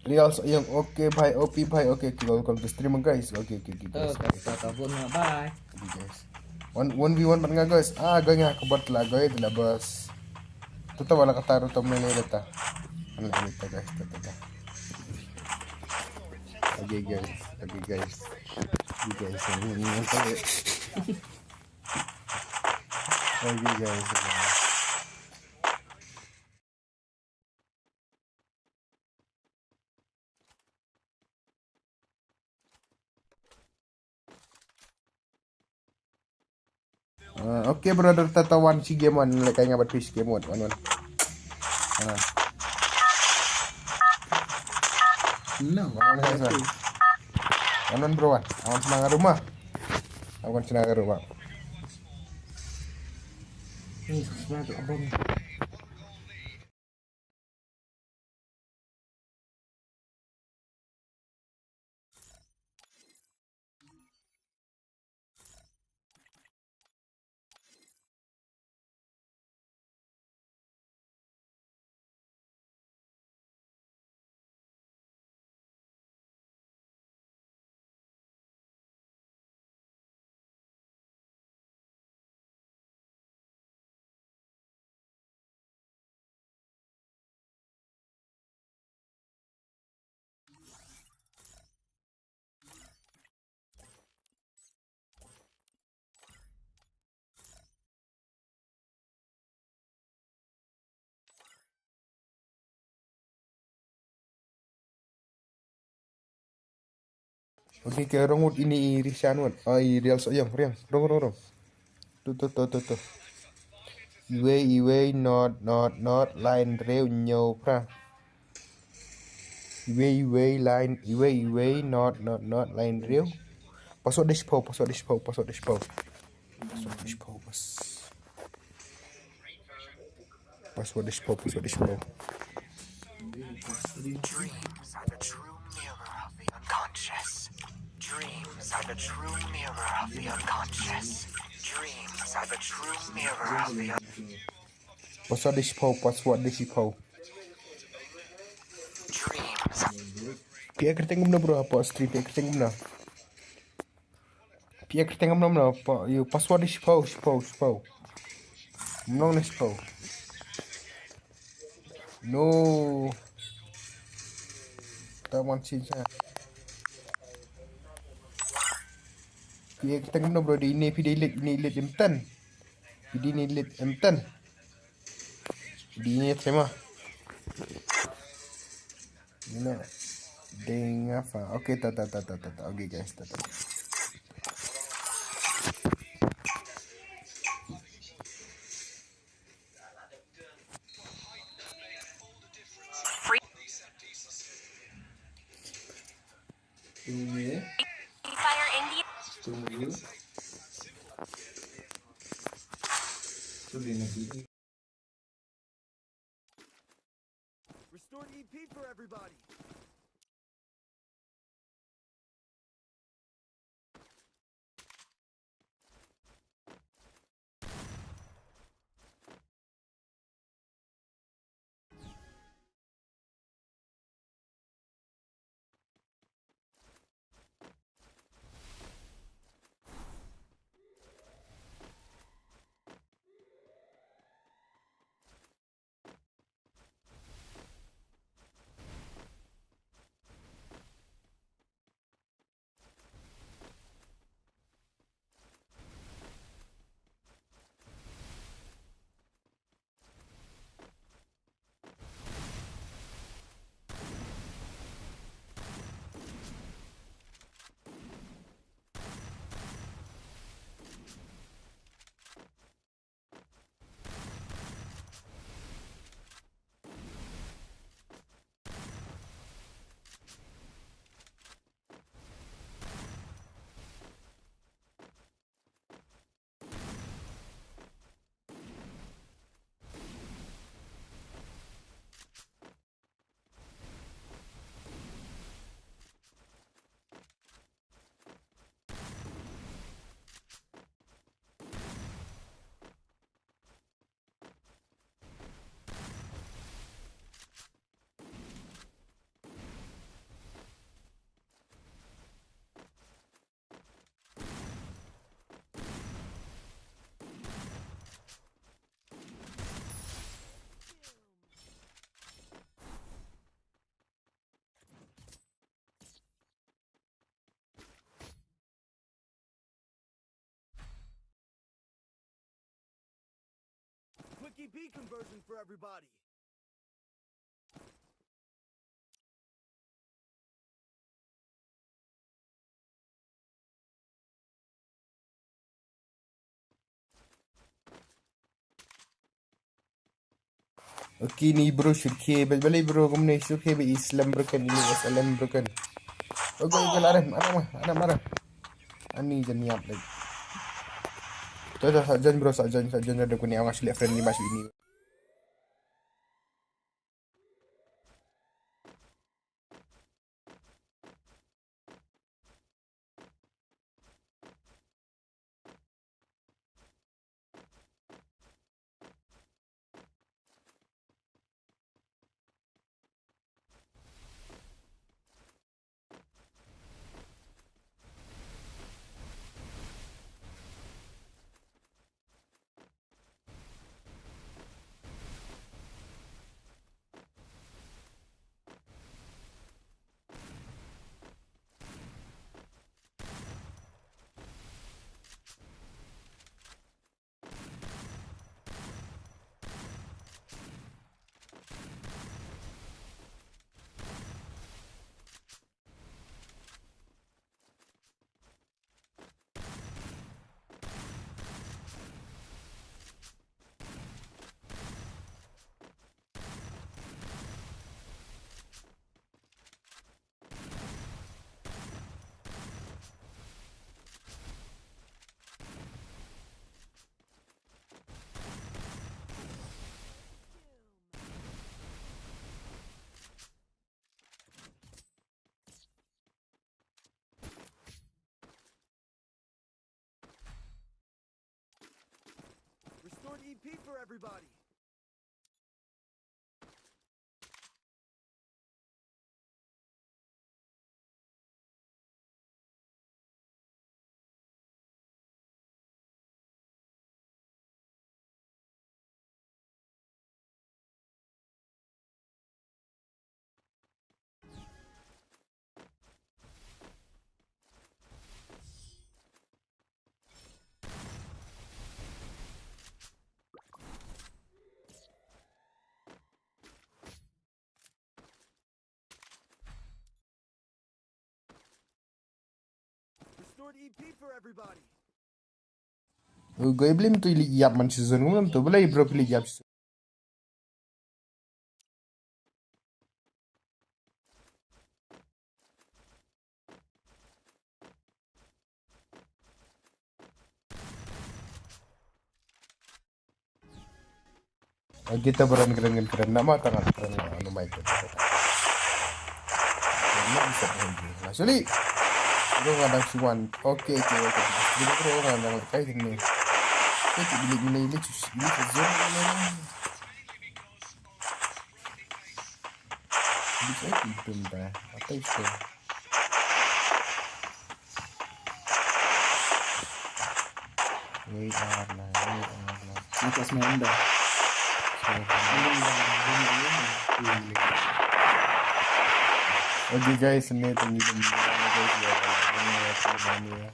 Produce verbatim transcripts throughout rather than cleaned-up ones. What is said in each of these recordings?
Real Soyong, okay bhai, O P bhai, okay, okay, welcome to stream guys. Okay, okay, okay, guys. Okay, okay, okay. Bye. Okay, guys. One, one v one bad nga guys. Ah, guys, nga ka bot la guys, la bas. Tuta wala kata rutom ne ne ta. Ana ne ta guys, ta ta ta. Okay guys, okay guys. Okay guys, ini ini ta. Okay guys. Okay. Ah, okay brother, tata wan shi game wan, lehkai nga bad phi shi game wan, wan wan. Ah. No. Wan wan, guys, wan. Wan wan bro wan. Wan sna nga rumah. Wan sna nga rumah. Ni sna tu abang. Okay, ke rong ut ini i Rishan ut. Oh, i Real Soyong, Riang. Rong, rong, rong. Tu, tu, tu, tu, tu. Iwei, iwei, not, not, not, line, reu, nyau, pra. Iwei, iwei, line, iwei, iwei, not, not, not, line, reu. Password dish po, password dish po, password dish po. Password dish po, pas. Password dish po, password dish po. Dreams are the true mirror of the unconscious. Dreams are the true mirror of the unconscious. Dreams are the true mirror of the un- Password dish po, password dish po. Dreams. Phi kyrteng kumno bro, hapoh stream phi kyrteng kumno? Phi kyrteng kumno, kumno? Pa, ïa, password dish po, dish po, dish po. Kumno ne dish po? No. Ta wan change ha. Phi kyrteng kumno bro, dei ine phi dei lead, ine lead em ten. Phi dei ine lead em ten. Dei ine tema. Ine. Dei nga fa. Okay, ta, ta, ta. Okay guys, ta, ta. Free Fire India. Restore E P for everybody. E P conversion for everybody. Okay, ni bro, shuki, bel bel bro, kumne shuki be Islam broken, ini Islam broken. Okay, okay, aram, aram, aram, aram. Ani jan yap lagi. Tuh, tuh, sa jan bro, sa jan, sa jan ada kuni awak sulit friendly masuk ini. Restored E P for everybody. Restored E P for everybody. Gue blim tu ili yap man season gue blim tu belai bro ili yap. Kita beran keren keren nama tangan keren nama itu. Keren bisa keren. Nah, suli. Bro ngadang siwan. Oke, oke, oke. Bro ngadang kai sini. Itu bilik ini, ini sus, ini sus. Bilik saya pintu dah. Apa itu? Wait, ah, nah, wait, ah, nah. Atas main dah. Oke guys, ini tunggu dulu guys ya. Ini ya, ini ya.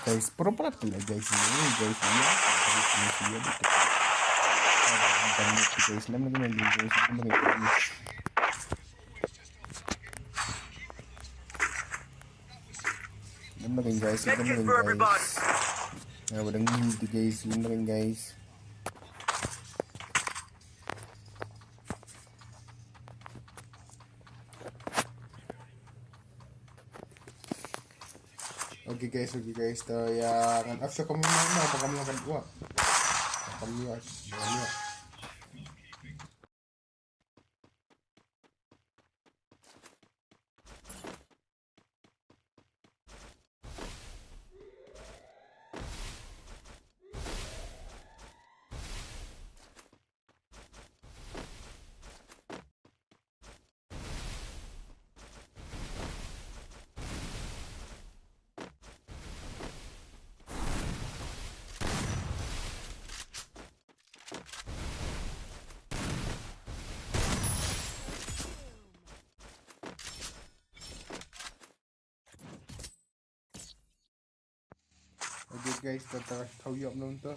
Guys, proper tu lah guys ini, guys ini, guys ini, guys ini, guys ini, guys ini, guys ini. Lem na kane guys, lem na kane guys. Nga ba dang mute guys, lem na kane guys. Okay guys, okay guys, to ya ngan after kamu mana apa kamu akan buat? Kamu ya, kamu ya. Guys, ta ta thaw ïap non to.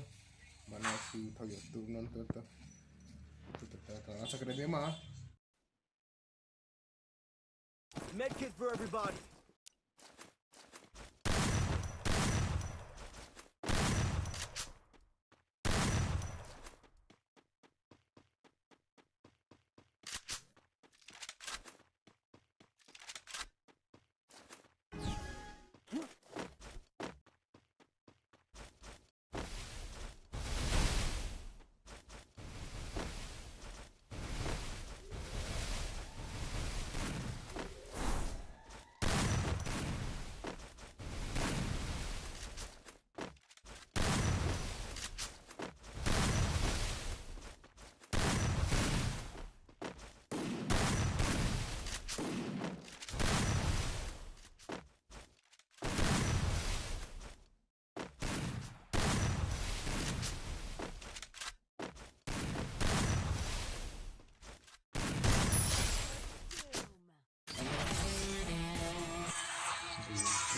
Mana si thaw ïap tu non to to. Tu ta ta ta sa kena bema. Medkit for everybody.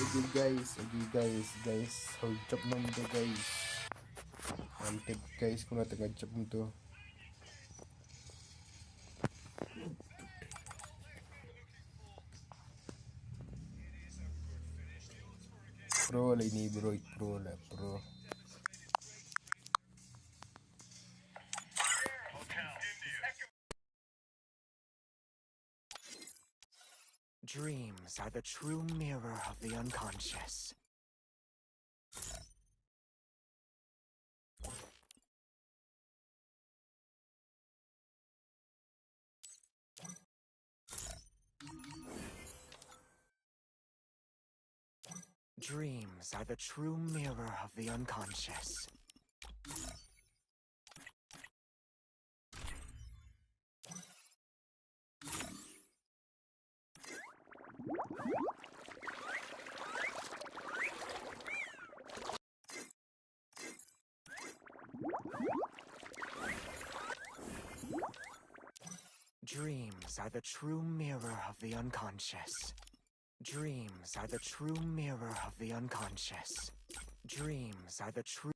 Agi guys, agi guys, guys. Hau jump nom tu guys. Mantap guys, kuna tengah jump tu. Pro lah ini bro, pro lah pro. Dreams are the true mirror of the unconscious. Dreams are the true mirror of the unconscious. Dreams are the true mirror of the unconscious. Dreams are the true mirror of the unconscious. Dreams are the true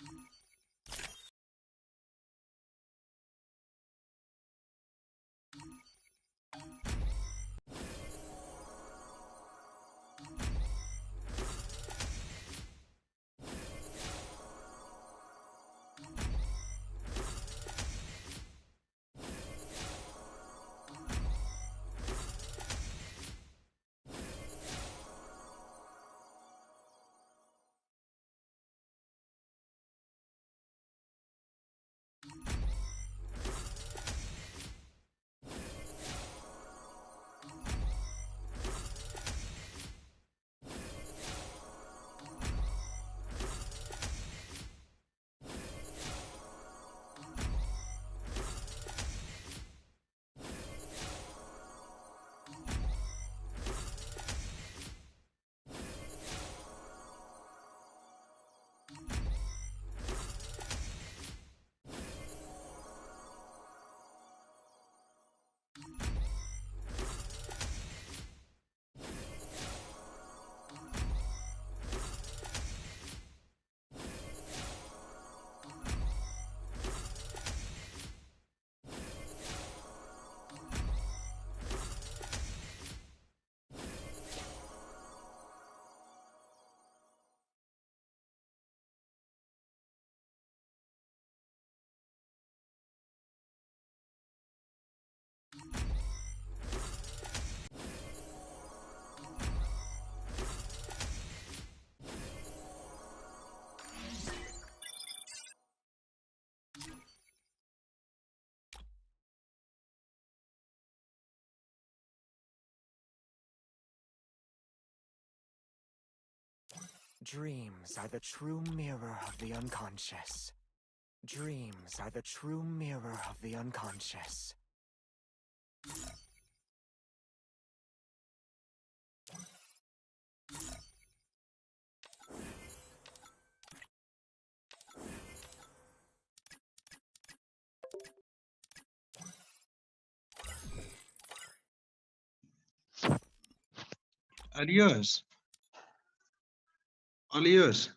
Dreams are the true mirror of the unconscious. Dreams are the true mirror of the unconscious. Adios. Adios.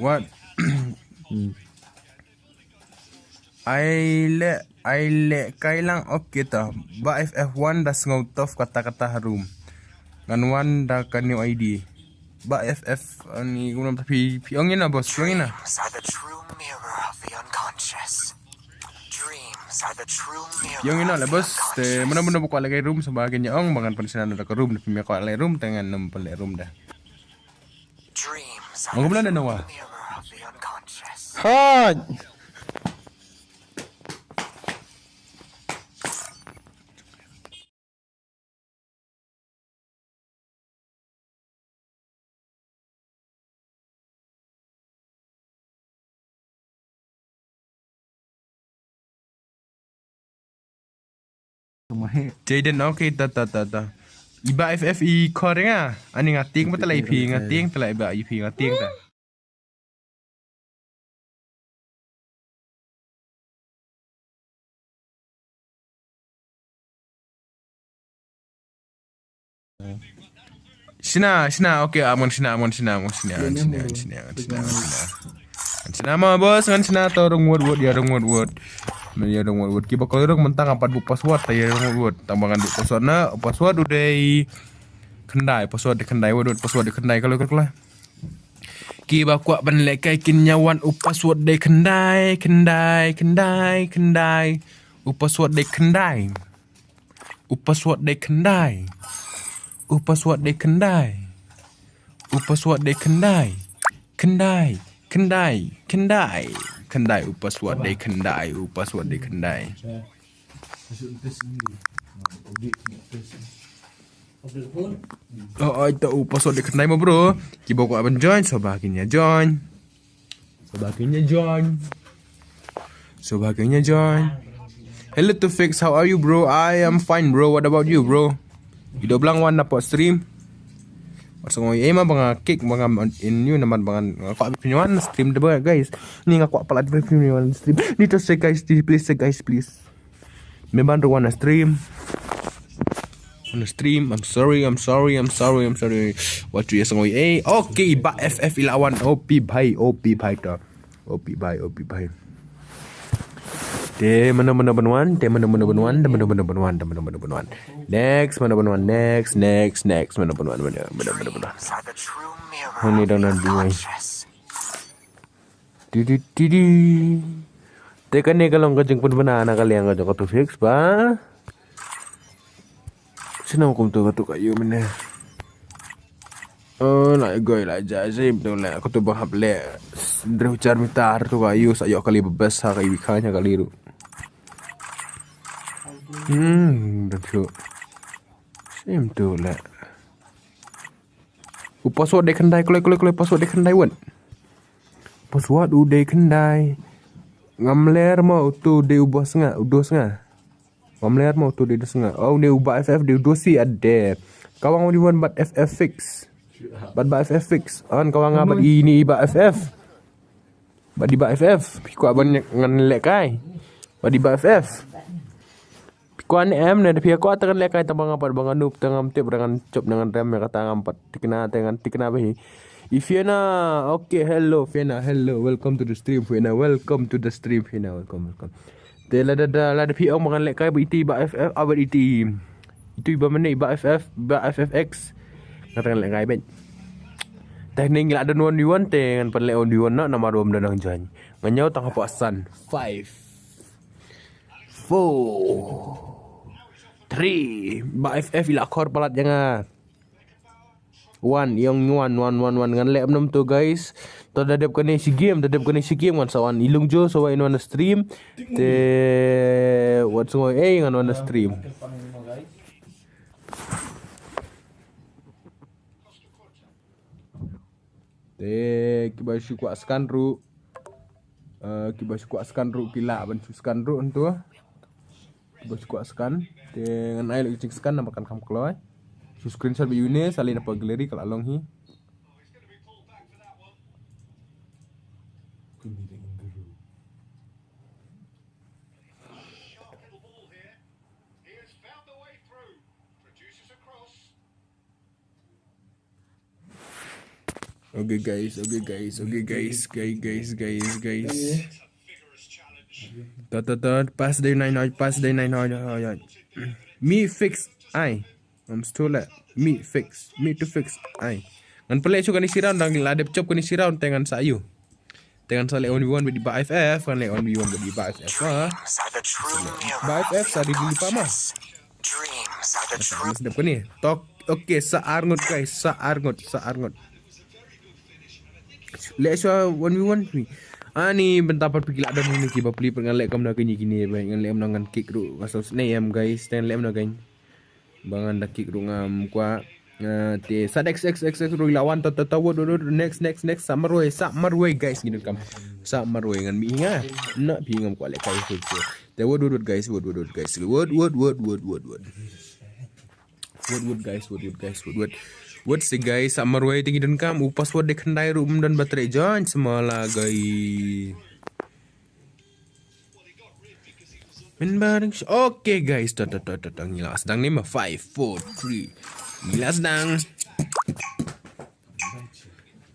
What? Hmm. Ai le, ai le kai lang, okay ta. Ba F F one da sngew tough kata kata harum. Ngan wan da ka new I D. Ba F F ni guna phi, phi ong ina boss, phi ong ina. Dreams are the true mirror of the unconscious. Dreams are the true mirror. Phi ong ina le boss, te mana mana buka lagi room seba kini ong bangan pensiunan da ka room, phi me ka lagi room, tengan nem pele room dah. Dreams are the true mirror of the unconscious. Hai. Jaden, okay, ta ta ta ta. Iba F F i khor nga. Ani nga ting ba ta lai phi, nga ting ta lai ba i phi, nga ting ta. Shina, shina, okay, amon shina, amon shina, amon shina, amon shina, amon shina, amon shina, amon shina. Ngan shina ma boss, ngan shina to rung wot wot, ya rung wot wot. Ya rung wot wot. Kiba ko rung mentang apa bu password, ta ya rung wot wot. Tang bangan bu password na, password u dei khyndai, password dei khyndai, wot wot, password dei khyndai, kalau kalau. Kiba kwah ban lehkai kin ïa wan, u password dei khyndai, khyndai, khyndai, khyndai. U password dei khyndai. U password dei khyndai. U password dei khyndai. U password dei khyndai. Khyndai, khyndai, khyndai. Khyndai, u password dei khyndai, u password dei khyndai. Oh, ai ta u password dei khyndai ma bro. Kiba kwah ban join, sngewbha kin ïa join. Sngewbha kin ïa join. Sngewbha kin ïa join. Hello to fix, how are you bro? I am fine bro. What about you bro? Ido blang wan na pot stream. Wat sngewbha ïa ma ba nga kick ba nga in you namat ba nga kwah pynwan stream de ba guys. Ni nga kwah palat pynwan stream. Ni to say guys, please say guys please. Memang tu wanna stream. Wanna stream. I'm sorry, I'm sorry, I'm sorry, I'm sorry. What you song eh? Okay, ba F F ila wan. O P bhai, O P bhai to. O P bhai, O P bhai. Te mana mana ban wan, te mana mana ban wan, te mana mana ban wan, te mana mana ban wan. Next, mana ban wan, next, next, next, mana ban wan, mana mana mana ban wan. Honi dang nan duai. Ti ti ti ti. Te kane ka long ka jingpynbna na ka liang ka jong ka tu fix ba. Sino kum tu ka tu ka yu mene. Oh, la goi la ja jim tu la ka tu ba hap le. Drew char mitar tu ka yu sa yo kali bebes ha ka yu kha nya kali ru. Hmm, dah tu. Sim tu la. U password dei khyndai, kloi kloi kloi, password dei khyndai wat. Password u dei khyndai. Ngam ler ma utu dei u bos nga, u dos nga. Ngam ler ma utu dei dos nga. Oh, dei u ba F F dei u dos si ade. Kawang u di wan bat F F fix. Bat ba F F fix. An kawang nga bat ini ba F F. Ba di ba F F. Phi kwah ban ngan lehkai. Ba di ba F F. Phi kwah ne em ne, phi kwah te ngan lehkai tang ba nga pat ba nga noob te ngam tip, ba ngan chop ne ngan rem, ïa kata ngam pat tikna te ngan tikna ba hi. I Fiona, okay, hello Fiona, hello, welcome to the stream Fiona, welcome to the stream Fiona, welcome, welcome. Te lada da, lada phi ong ba ngan lehkai ba iti ba F F, ah, ba iti. Itu ba mane ba F F, ba F F X. Nga te ngan lehkai ba. Te ngi la don one v one te ngan pynleh one v one noh namar ba ym don nang join. Nga ñiew tang hapoh san. Five. Four. Three. Ba F F ila khor palat ïa nga. Wan, ïong wan, wan, wan, wan, ngan leh ym tu guys. To da dep kane shi game, da dep kane shi game ngan sa wan. I lung jo sa wan in wan stream. Te wat sngoi eh ngan wan stream. Te kiba shu kwah scan ruh. Eh, kiba shu kwah scan ruh ki lah ban shu scan ruh hangto. Kiba shu kwah scan. Te ngan ai leh ka jingscan namar kan kham kloi. Shu screenshot ba ïa une, sa leit na gallery ka la long hi. Okay guys, okay guys, okay guys, guys, guys, guys, guys. Tot, tot, tot, pass the nine hoi, pass the nine hoi, hoi, hoi. Me fix, ai. I'm still at me fix, me to fix, ai. Ngan pele shu kani siran dang la dep chop kani siran tengan sa yu. Tengan sa le one v one bad i Bah F F, kan le one v one bad i Bah F F, ha. Bah F F sa di dili pa ma. Dreams are the truth. Mas dep kani. Tok, okay, sa arngut guys, sa arngut, sa arngut. Le shu one v one pi. Ani benta pat piki la dam ni ki bapli ngan le kam na kini kini ba ngan le kam na ngan kick ru. Aso ne em guys, ten le kam na kan. Ba ngan da kick ru ngam kwa. Ah, te sa X X X X ru la wan ta ta ta wot wot wot, next next next sa marwei sa marwei guys ngi donkam. Sa marwei ngan mi nga. Na pi ngam kwa le kai fu. Te wot wot wot guys, wot wot wot guys. Wot wot wot wot wot wot. Wot wot guys, wot wot guys, wot wot. Wot se guys, sa marwei te ngi donkam u password de khandai ru um don batre join semala guys. Min bareng sh-, okay guys, tot tot tot tot ngi la sdang ni ma five four three. Ngi la sdang.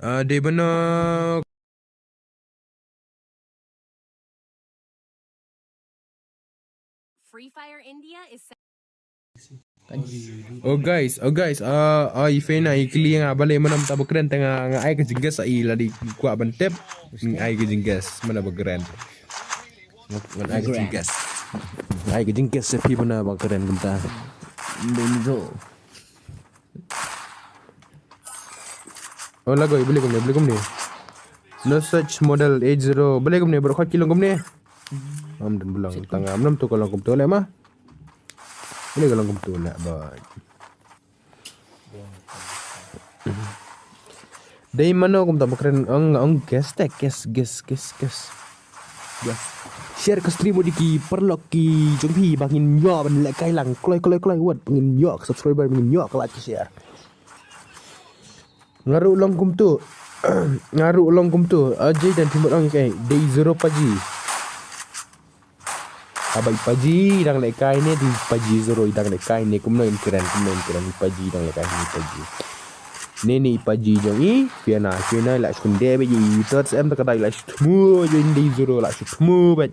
Ah, de bana. Free Fire India is Oh guys, oh guys, ah, ah, i Fena i kli nga bale manam ta bakren tanga nga ai ka jingges i ladi kwa ban tep. Nga ai ka jingges mana bakren. Nga ai ka jingges. Nga ai ka jingges se pi mana bakren kumta. Benzo. Oh lagoi bale kumne, bale kumne. No such model eight zero. Bale kumne bro khot kilong kumne. Am dan bulang tanga am nam tu ka long kumtu le ma. Ini ka long kumtu le ba. Dei mano kumta bakren ong ong guest te guest guest guest guest. Ya. Share ka stream di ki paralok ki jong phi ba ngin ïoh ban lehkai lang kloi kloi kloi wat ba ngin ïoh ka subscriber ba ngin ïoh ka like ka share. Nga ruh long kumtu. Nga ruh long kumtu. Ajay dan phi mut ong kai dei zero paji. Haba i paji dang lehkai ne di paji zero i dang lehkai ne kumno in kren kumno in kren i paji dang lehkai ne paji. Ne ne i paji jong i Fiona Fiona la shkun de be i tot em ta ka dai la shmu jong dei zero la shmu be.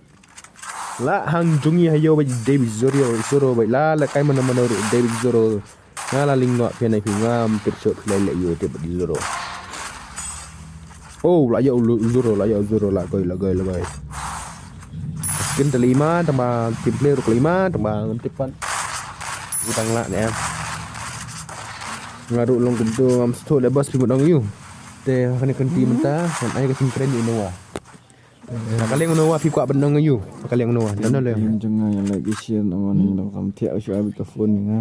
La hang jong i hayo be David zero zero be la lehkai mana mana ruh David zero. Nga la ling noh phi nai phi ngam tip shot phi lai leh yu tip di zero. Oh la ïa u zero la ïa u zero la goi la goi la goi. Skin te lima tang ba team player ruh lima tang ba ngam tip pan. Utang la ne. Nga ruh long kumtu ngam stho le bas phi mut ong yu. Te kane kan team ta kan ai ka team kren yu Noah. Ka leng Noah phi kwah ban ong yu. Ka leng Noah. Dan le. Jong nga ïa like share na wan ïa kam thiah shu abi ka phone nga.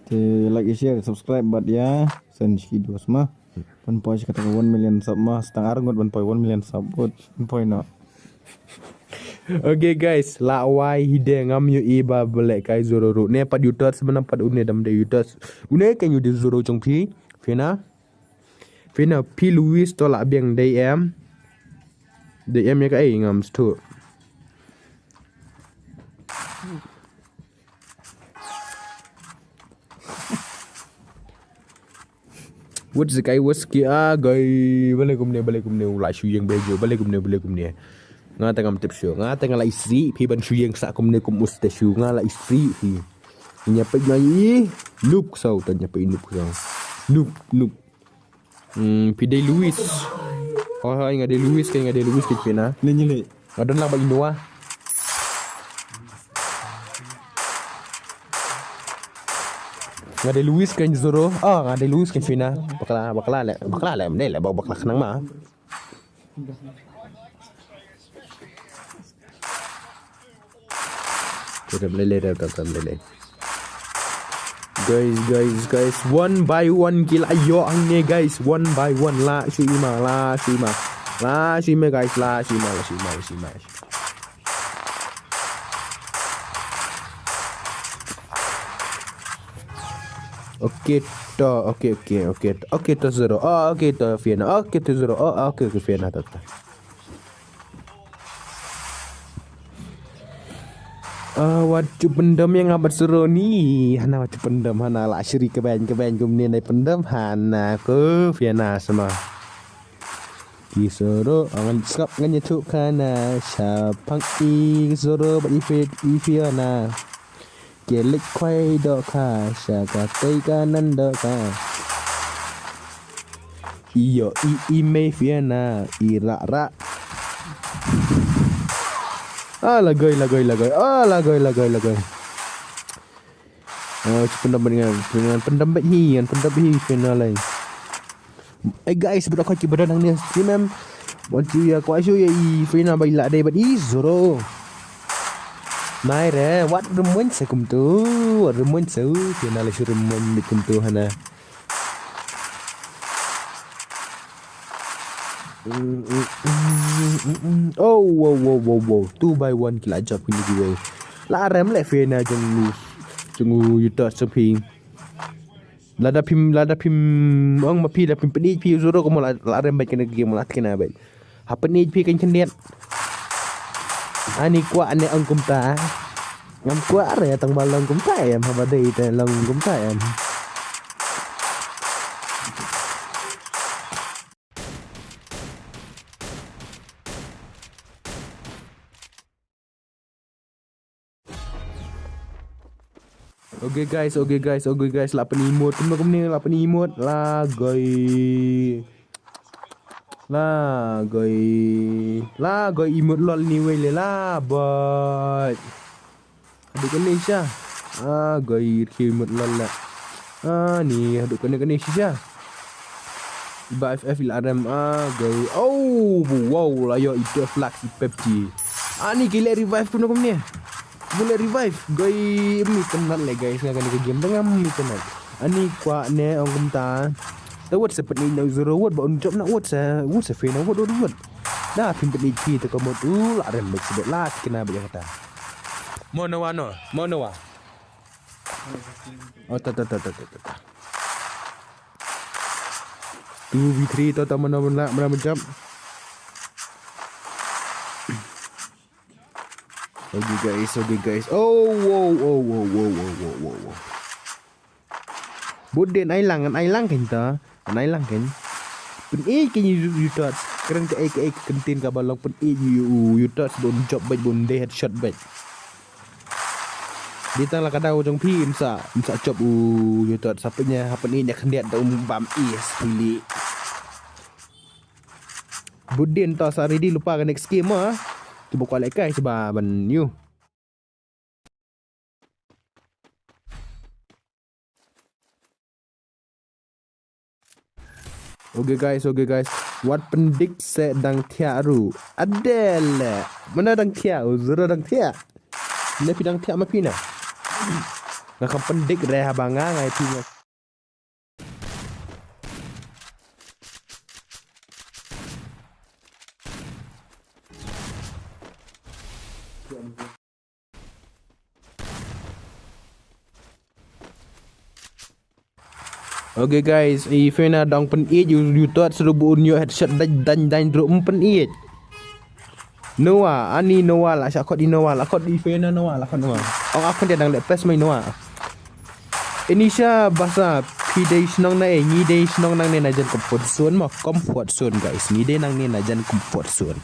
Te like, share, subscribe bad ïa send shi dos ma. Ban poi shi kata ka one million sub ma, stang ar ngut ban poi one million sub bad ban poi no. Okay guys, la wai hi de ngam ïohi ba lehkai zero ruh. Ne pat u tot sebenam pat une dam de u tot. Une kan ïohi zero jong phi. Phi na. Phi na phi Louis to la biang dei em. Dei em ïa ka ei ngam stu. Wut zikai wut ski a gai bale kumne bale kumne u la shu ïeng bejo bale kumne bale kumne. Nga ta ngam tip shu nga ta nga la isi phi ban shu ïeng sa kumne kum us te shu nga la isi phi. Nya peit na i nup sau ta nya peit nup sau. Nup nup. Hmm, phi dei Louis. Oh, hai nga dei Louis kai nga dei Louis kai pina. Ni nyili. Nga don lang ba Indoa. Nga dei Louis kai Zoro. Ah, nga dei Louis kai pina. Bakla bakla le. Bakla le ne le bakla khnang ma. Kita beli le dah tak beli le. Guys, guys, guys, one by one ki la ïoh hangne guys, one by one la shu ima, la shu ima, la shu ima guys, la shu ima, la shu ima, la shu ima. Okay to, okay, okay, okay, okay to zero, oh okay to Fiona, okay to zero, oh okay to Fiona to. Ah, wat ju pyndem ïa nga bad Suroni. Hana wat ju pyndem, hana la shri kebeng kebeng kumne nai pyndem hana ko Fiona sama. Ki Zoro, ngan sngap ngan ïathuh khana, shaphang i Zoro bad i Fi-, i Fiona. Ki leit khwai dohkha, sha katei kanan dohkha. Ïoh i, i mei Fiona, i rak rak. Ah, lagoi, lagoi, lagoi. Ah, lagoi, lagoi, lagoi. Oh, ci pyndam bad ngan, ngan pyndam bad hi, ngan pyndam bad hi Fiona lai. Eh guys, bad khot ki ba don hangne stream em. Wan shu ïa kwah shu ïa i Fiona ba i la dei bad i Zoro. Nai re, wat rymmuiñ sa kumtu, wat rymmuiñ sa, Fiona la shu rymmuiñ bad kumtu hana. Mm, mm, mm, mm, mm. Oh, wow, wow, wow, wow. Two by one ki la jop kine kiwei. La rem leh Fiona jong u, jong u Yutos jong phi. Lada phim, lada phim ong ma phi, lada phim pynïaid phi u Zoro kumno la, la rem bad kane ka game, la thikna bad. Ha pynïaid phi kan khyndiat. Ani kwah ne ong kumta. Ngam kwah re tang ba long kumta em, haba dei te long kumta em. Okay guys, okay guys, okay guys, la pynïaid emote, kumno kumne, la pynïaid emote, lagoi. Lagoi. Lagoi emote lol ni wei le la bot. Haduh kane sha. Lagoi ki emote lol la. Ani haduh kane kane shisha. Ba F F i la rem, lagoi. Oh, wow, la ïoh i Death Flux i PUBG. Ani ki leh revive kumno kumne. Ki leh revive. Goi mi tynat leh guys, nga kane ka game tang mi tynat. Ani kwah ne ong kumta. Te wat sa pynïaid na u Zoro, wat ba un jop na, wat sa, wat sa Fiona, wat, wat, wat. Na phim pynïaid phi te ka mut u la rem bad sibet la kina bad ïa kata. Mo Noah no, mo Noah. Oh, ta, ta, ta. Two v three, ta, ta, mana, mana, mana, mana jump. Okay guys, okay guys. Oh, wow, oh, wow, wow. Bud dei ai lang, ai lang kan ta, ai lang kan. Pynïaid kan ïa u Yutos. Kren ka ei ka ei ka ktien kaba long pynïaid ïa u Yutos bun jop bad bun dei headshot bad. Dei tang la ka daw jong phi, ym sa, ym sa jop u Yutos, sa pynïaid, ha pynïaid ïa khyndiat da um bam is pili. Budin to sa ready lypa ka next game ah. Kiba kwah lehkai shuwa ban ïoh. Okay guys, okay guys. Wat pyndik se dang thiah ruh. Adele. Mana dang thiah, u Zoro dang thiah. Mana phi dang thiah ma phi na. Nga kam pyndik re haba nga ngai phi nga. Okay guys, i Fena dang pynïaid ïa u Yutot shuh ba un ïoh headshot dang dang dang ruh um pynïaid. Noah, ani Noah la shah khot i Noah, la khot i Fena Noah, la khot Noah. Ong a khot ïa dang leh pes mai Noah. Anisha Basa, phi dei shnong na ei, ngi dei shnong nangne na jan comfort zone mo, comfort zone guys, ngi dei nangne na jan comfort zone.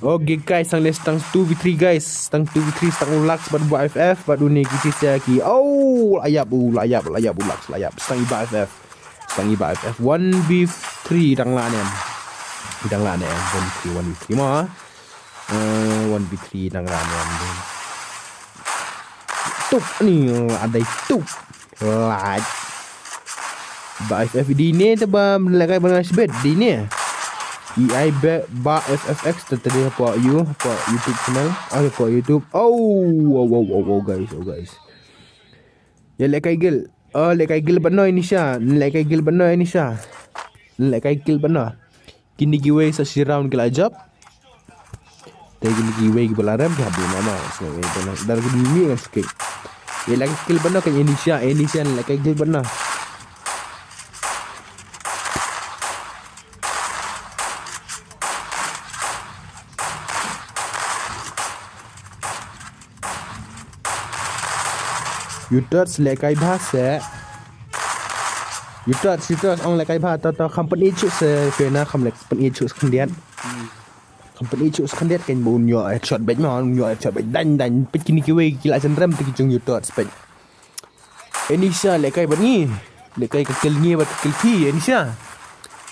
Okay guys, tang leh tang two v three guys, tang two v three, tang u Lux bad ba F F bad une ki tisa ki. Oh, la ïap u, la ïap, la ïap u Lux, la ïap. Tang i ba F F. Tang i ba F F. One v three dang la nem. Dang la nem. One v three, one v three mo. Eh, one v three dang la nem. Tup ni, adai tup. Like. Ba F F di ne te ba lehkai ba ngai sibet di ne. I ai ba, ba F F X te te hapoh you, hapoh YouTube channel, ah, hapoh YouTube. Oh, wow, wow, wow, wow, guys, oh, guys. Ïa lehkai guild. Oh, lehkai guild bad no Anisha. Lehkai guild bad no Anisha. Lehkai guild bad no. Kine kiwei sa shi round ki la jop. Te kine kiwei kiba la rem ki hap dei nama. Sngewbha ïa ki na. Dar ki dei mi ngan skip. Ïa lehkai guild bad no kan Anisha, Anisha lehkai guild bad no. Yutot lehkai bha se. Utots, Utots, ong lehkai bha, to, to, kham pynïeit shuh se, phi na, kham leh pynïeit shuh se khyndiat. Kham pynïeit shuh se khyndiat, kan bun ïoh headshot beit ma, ïoh headshot beit, dang, dang, peit kine kiwei ki la jan rem te ki jong Utots, peit. Anisha, lehkai bad ngi, lehkai ka kill ngi bad ka kill phi, Anisha.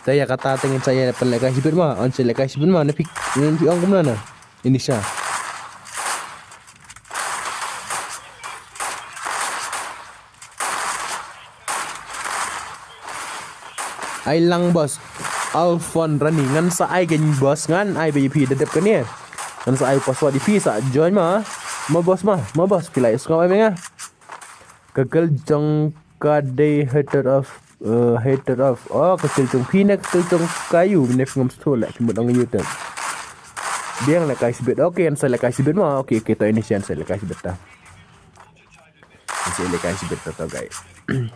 Te ïa kata te ngin sa ïa pynlehkai shibit ma, yn sa lehkai shibit ma, na phi, na phi ong kumno na, Anisha. Ai lang boss. Alphon Rani, ngan sa ai kein boss, ngan ai ba ïa phi da dep kane. Ngan sa ai password ïa phi sa join ma. Ma boss ma, ma boss phi la ïa sngap ai me nga. Ka kill jong ka dei hater of, uh, hater of. Oh, ka kill jong phi ne ka kill jong ka ïu ne phi ngam sngewthuh leh phi mut ong ïu te. Biang lehkai shibit. Okay, ngan sa lehkai shibit ma. Okay, okay, to ini shan sa lehkai shibit ta. Ngan sa lehkai shibit ta to guys.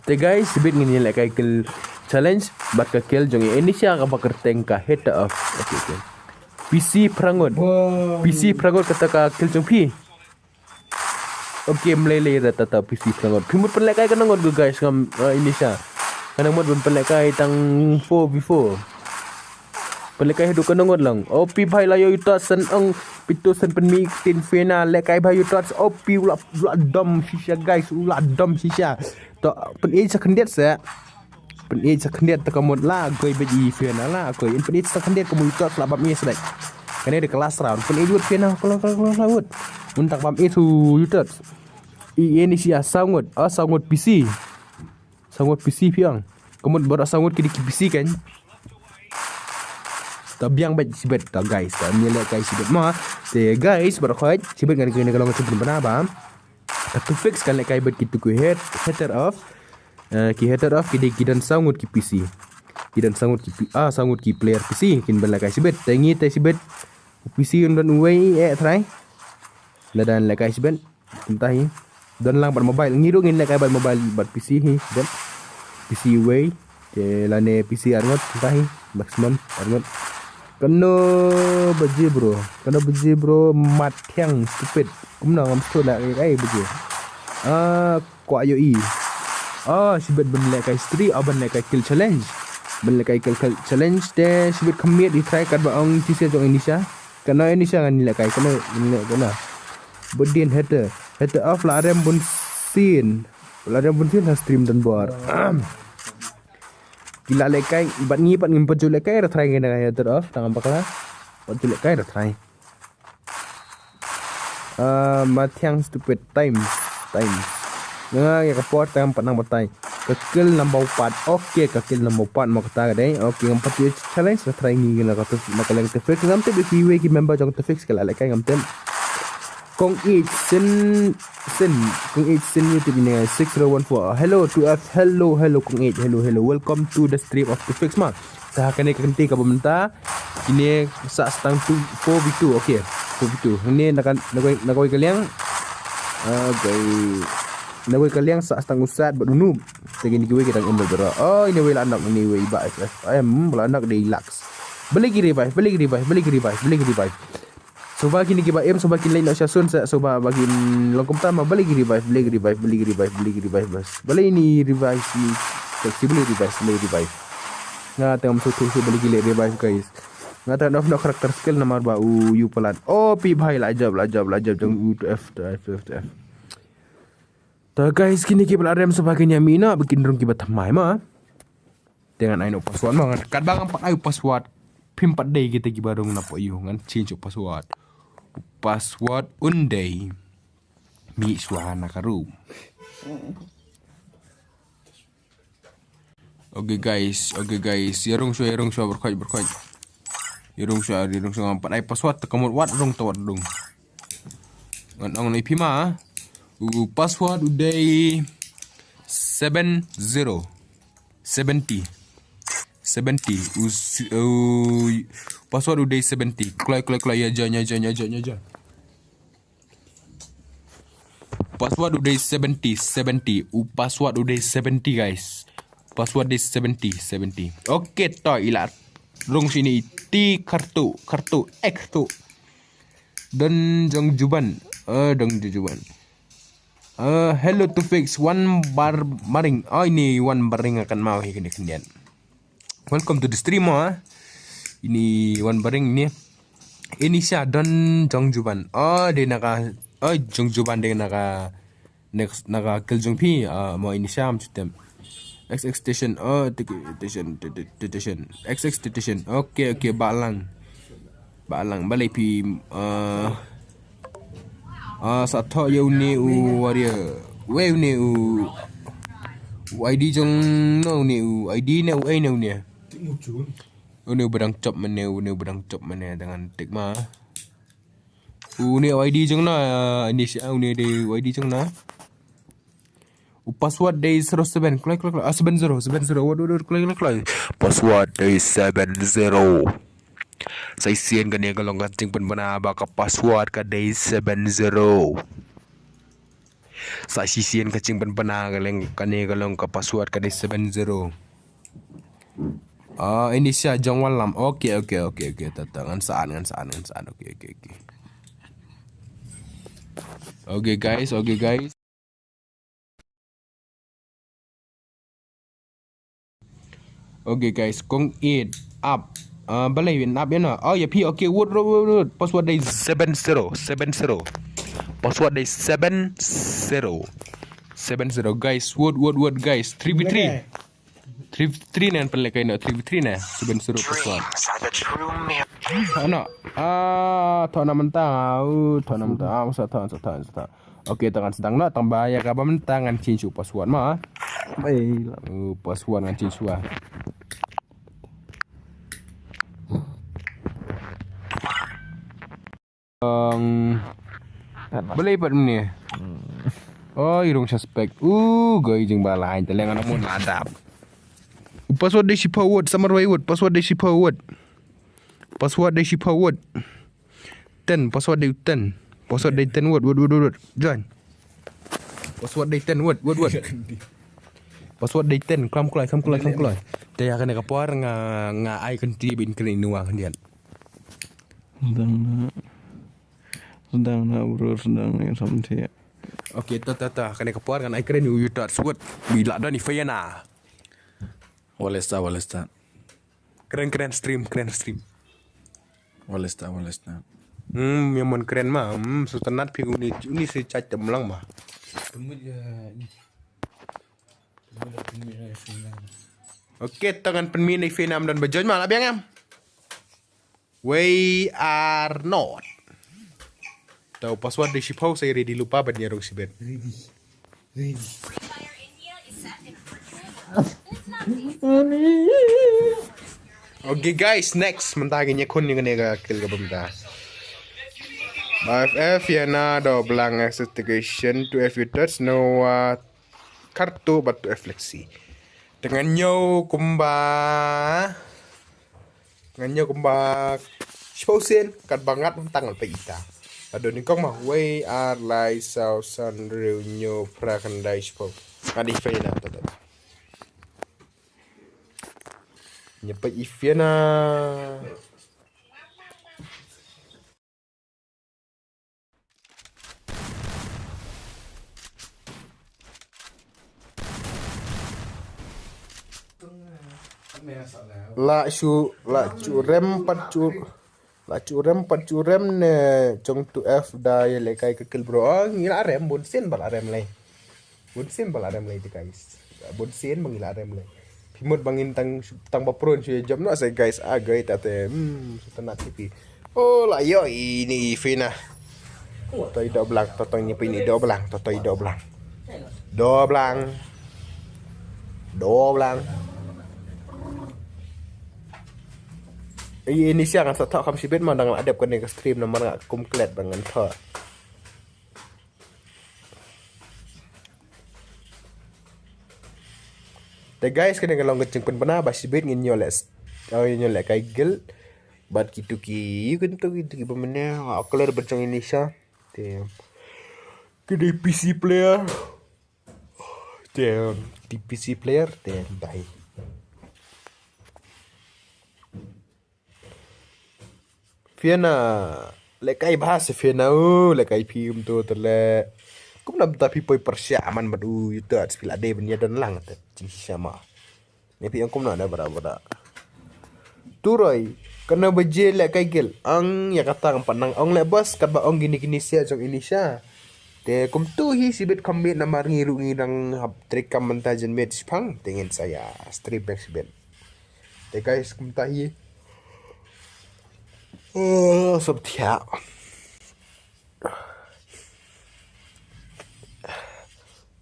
Te guys, shibit ngin ïa lehkai kill challenge bad ka kill jong i Anisha kaba kyrteng ka hater of. Okay, okay. P C Prangot. Wow. P C Prangot kata ka kill jong phi. Okay, mlei lei da tata P C Prangot. Phi mut pynlehkai ka nongot gu guys ngam, uh, Anisha. Ka nongot ban pynlehkai tang four v four. Pynlehkai haduh ka nongot lang. Oh, phi bhai la ïoh Utots san ong, phi to san pynmih tin phi na lehkai bhai Utots. Oh, phi u la, u la dom shisha guys, u la dom shisha. To, pynïeit sa khyndiat se. Pynïeit sa khyndiat te ka mut la koi bad i phi na la koi. Pynïeit sa khyndiat ka mut Utots la bam i sdek. Kane dei ka last round. Pynïeit wut phi na, ka la, ka la, ka la wut. Mynta ka bam i tu Utots. I Anisha saw ngut. Ah, saw ngut P C. Saw ngut P C phi ong. Ka mut baroh saw ngut ki dei ki P C kan. To biang bad shibit to guys. To ïa lehkai shibit ma. Te guys, baroh khoit shibit ngan kane ka long ka shibit bana ba. Ka Tufix kan lehkai bad ki tu ki head, hater of. Eh, ki hater of ki dei ki don saw ngut ki P C. Ki don saw ngut ki P-, ah, saw ngut ki player P C kin ban lehkai shibit. Te ngi te shibit. P C un don uwei eh trai. Lada lehkai shibit. Kumta hi. Don lang bad mobile. Ngi ruh ngin lehkai bad mobile bad P C hi. Don. P C wei. Te lane P C arngut. Kumta hi. Maximum arngut. Kano baje bro. Kano baje bro. Mat thiang stupid. Kumno ngam sngewthuh leh ai baje. Ah, kwah ïohi. Ah, shibit ban lehkai streak, ah, ban lehkai kill challenge. Ban lehkai kill, kill challenge te shibit kham miet i trai kat ba ong T C jong Anisha. Kano Anisha ngan lehkai, kano, kano, kano. Budin hater, hater of la rem bun sien. La rem bun sien ha stream don bor. Ki la lehkai, bad ngi pat ngim pat ju lehkai, ra trai ngi na hater of, tang bakla. Pat ju lehkai, ra trai. Ah, Mathiang stupid time. Time. Nga ïa ka por time pat nang batai. Ka kill number pat. Okay, ka kill number pat mo kata ka dei. Okay, ngam pat ïa challenge na try ngi na ka tu, na ka leng Tufix. Ngam tip ïa kiwei ki member jong Tufix ka la lehkai ngam tip. Kong H sin, sin. Kong H sin YouTube ni six zero one four. Hello to F. Hello, hello Kong H. Hello, hello. Welcome to the stream of Tufix ma. Te ha kane ka kynti kaba mynta kine sa stang tu four v two, okay. Four v two. Hangne na kan, na kawei, na kawei ka liang. Okay. Na kawei ka liang sa stang u Sat bad u Noob. Te kine kiwei ki dang im bad baroh. Oh, ine wei la knock, ine wei ba F F M ba la knock dei Lux. Balei ki revive, balei ki revive, balei ki revive, balei ki revive. Sngewbha kine kiba im, sngewbha kin leit noh sha sun sa, sngewbha ba kin long kumta ma, balei ki revive, balei ki revive, balei ki revive, balei ki revive bas. Balei ini revive ni, flexible revive, balei revive. Nga tengam sngewthuh shuh balei ki leh revive guys. Nga tengam off noh character skill namar ba u ïu palat. Oh phi bhai la jop, la jop, la jop jong u to F, to F, to F, to F. To guys, kine kiba la rem sngewbha kin ïa mih noh ba kin rung kiba thymmai ma. Te ngan ai noh password ma, ngan katba ngam pat ai u password. Phim pat dei kita kiba rung na pdeng ïu, ngan change u password. U password un dei. Mih shuwa na ka room. Okay guys, okay guys. Ïa rung shuwa, ïa rung shuwa, berkhoit, berkhoit. Ïa rung shuwa, ïa rung shuwa, ngam pat ai password, te ka mut wat rung, te wat rung. Ngan ong noh ïa phi ma. U password u dei seven zero. Seventy. Seventy. U s-, u password u dei seventy. Kloi, kloi, kloi. Ïa join, ïa join, ïa join, ïa join. Password u dei seventy, seventy. U password u dei seventy, guys. Password dei seventy, seventy. Okay, to ila. Rung sini ti kartu, kartu, eh, kartu. Don jong Juban. Eh, don jong Juban. Uh, hello to fix one bar maring. Oh, ini one baring akan mau hi kini kendian. Welcome to the stream, ah. Ini one baring ni. Ini sha don jong juban. Oh, dia naka. Oh, jong juban dia naka. Next naka kill jong phi. Ah, mo ini sha am chutem. X X station. Oh, station, station. X X station. Okay, okay, balang. Balang balei phi, ah, ah, sa thoh ïa une u warrior. Wei une u, u I D jong no une u I D ne u ei ne une. Une u badang chop mane, une u badang chop mane dengan tik ma. Une u I D jong na, ah, ini si, ah, une de u I D jong na. U password dei zero seven, kloi, kloi, kloi. Ah, seven zero, seven zero. Wait, wait, wait, kloi, kloi, kloi. Password dei seven zero. Sa shisien kane ka long ka jingpynbna ba ka password ka dei seven zero. Sa shisien ka jingpynbna ka long kane ka long ka password ka dei seven zero. Ah, ini sha jong Wallam. Okay, okay, okay, okay. Tata ngan saan, ngan saan, ngan saan. Okay, okay, okay. Okay guys, okay guys. Okay guys, kong it up. Uh, balei win up ya na. Oh ya phi, okay, wait, wait, wait, wait. Password dei seven zero, seven zero. Password dei seven zero. Seven zero guys, wait, wait, wait guys. Three v three. Three v three ne, pynleh kai na three v three ne. Seven zero password. Dreams are the true mirror. Thona. Ah, thona mynta. Uh, thona mynta. Ah, sa thona, sa thona, sa thona. Okay, tang ngan sdang noh, tang ba ïa kaba mynta ngan change u password ma. Baik lah. Uh, password ngan change wa. Um, balei pat mne? Oh, i rung suspect. Uh, goi jing balai, te leng ana mun adap. Password dei shiphew word, samar wai word. Password dei shiphew word. Password dei shiphew word. Ten, password dei ten. Password dei ten word, word, word, word, word. Join. Password dei ten word, word, word. Password dei ten, klam kloi, klam kloi, klam kloi. Te ïa kane ka por nga, nga ai kynti bin kren inu wa khyndiat. Sdang na. Sdang na bro, sdang na samthi. Okay, ta, ta, ta. Kane ka por ngan ai kren inu u touch word. Bi la don i fayana. Walesta, walesta. Kren, kren stream, kren stream. Walesta, walesta. Hmm, ïa mon kren ma. Hmm, sultanat phi uni, uni si chat te mlang ma. Okay, tang ngan pynmih na i fina am don ba join ma, la biang em. We are not. Tau password dei shiphew, sa ready lypa ban ïa rung shibit. Ready. Ready. Okay guys, next mynta ngin ïakhun ïa kane ka kill kaba mynta. Ba F F ïa na Doblang assassination, two F ïa Tots, no, uh, Kartu bad two F Flexi. Te ngan ñiew kumba, ngan ñiew kumba shiphew sien, katba ngat mynta ngan peit ita. Lada nyngkong ma wei, ar, lai, saw, san, hynriew, hynñiew, phra, khyndai, shiphew. Ngan i fina ta ta. Ñiew peit i fina. La shu, la shu rem pat shu, la shu rem pat shu rem ne jong two F da ïa lehkai ka kill bro. Oh, ngi la rem bun sien ba la rem lei. Bun sien ba la rem lei te guys. Bun sien ba ngi la rem lei. Phi mut ba ngin tang, tang ba prone shu ïa jump noh sa guys. Ah, guys, ta te. Hmm, sa tang na T P. Oh, la ïoh ini i fina. Toi Doblang, to tang ni pini Doblang, to toi Doblang. Doblang. Doblang. Ini siang sa thok kham shibit ma dang la dep kane ka stream namar nga kum klet ba ngan thok. Te guys, kane ka long ka jingpynbna ba shibit ngin ïoh leh, oh, ngin ïoh lehkai guild. Bad kitu ki, kitu ki, kitu ki ba mynne, ah, clear ba jong ini sha. Te ki dei P C player. Te ki P C player, te bye. Fiena, lehkai bha se Fiena, uh, lehkai phi um tu te leh. Kumno mynta phi poi pyrshah man bad u Yuta, phi la dei ban ïa don lang te jingshisha ma. Ne phi ong kumno ne bra bra. Turoi, kano baje leh kai gel. Ang ïa kata ngam pat nang ong leh boss, katba ong kine kine sia jong Inisha. Te kumtu hi shibit kham miet namar ngi ruh ngi dang hap trei kam mynta jan miet shipang. Te ngin sa ïa stream back shibit. Te guys, kumta hi. Oh, sop thiah.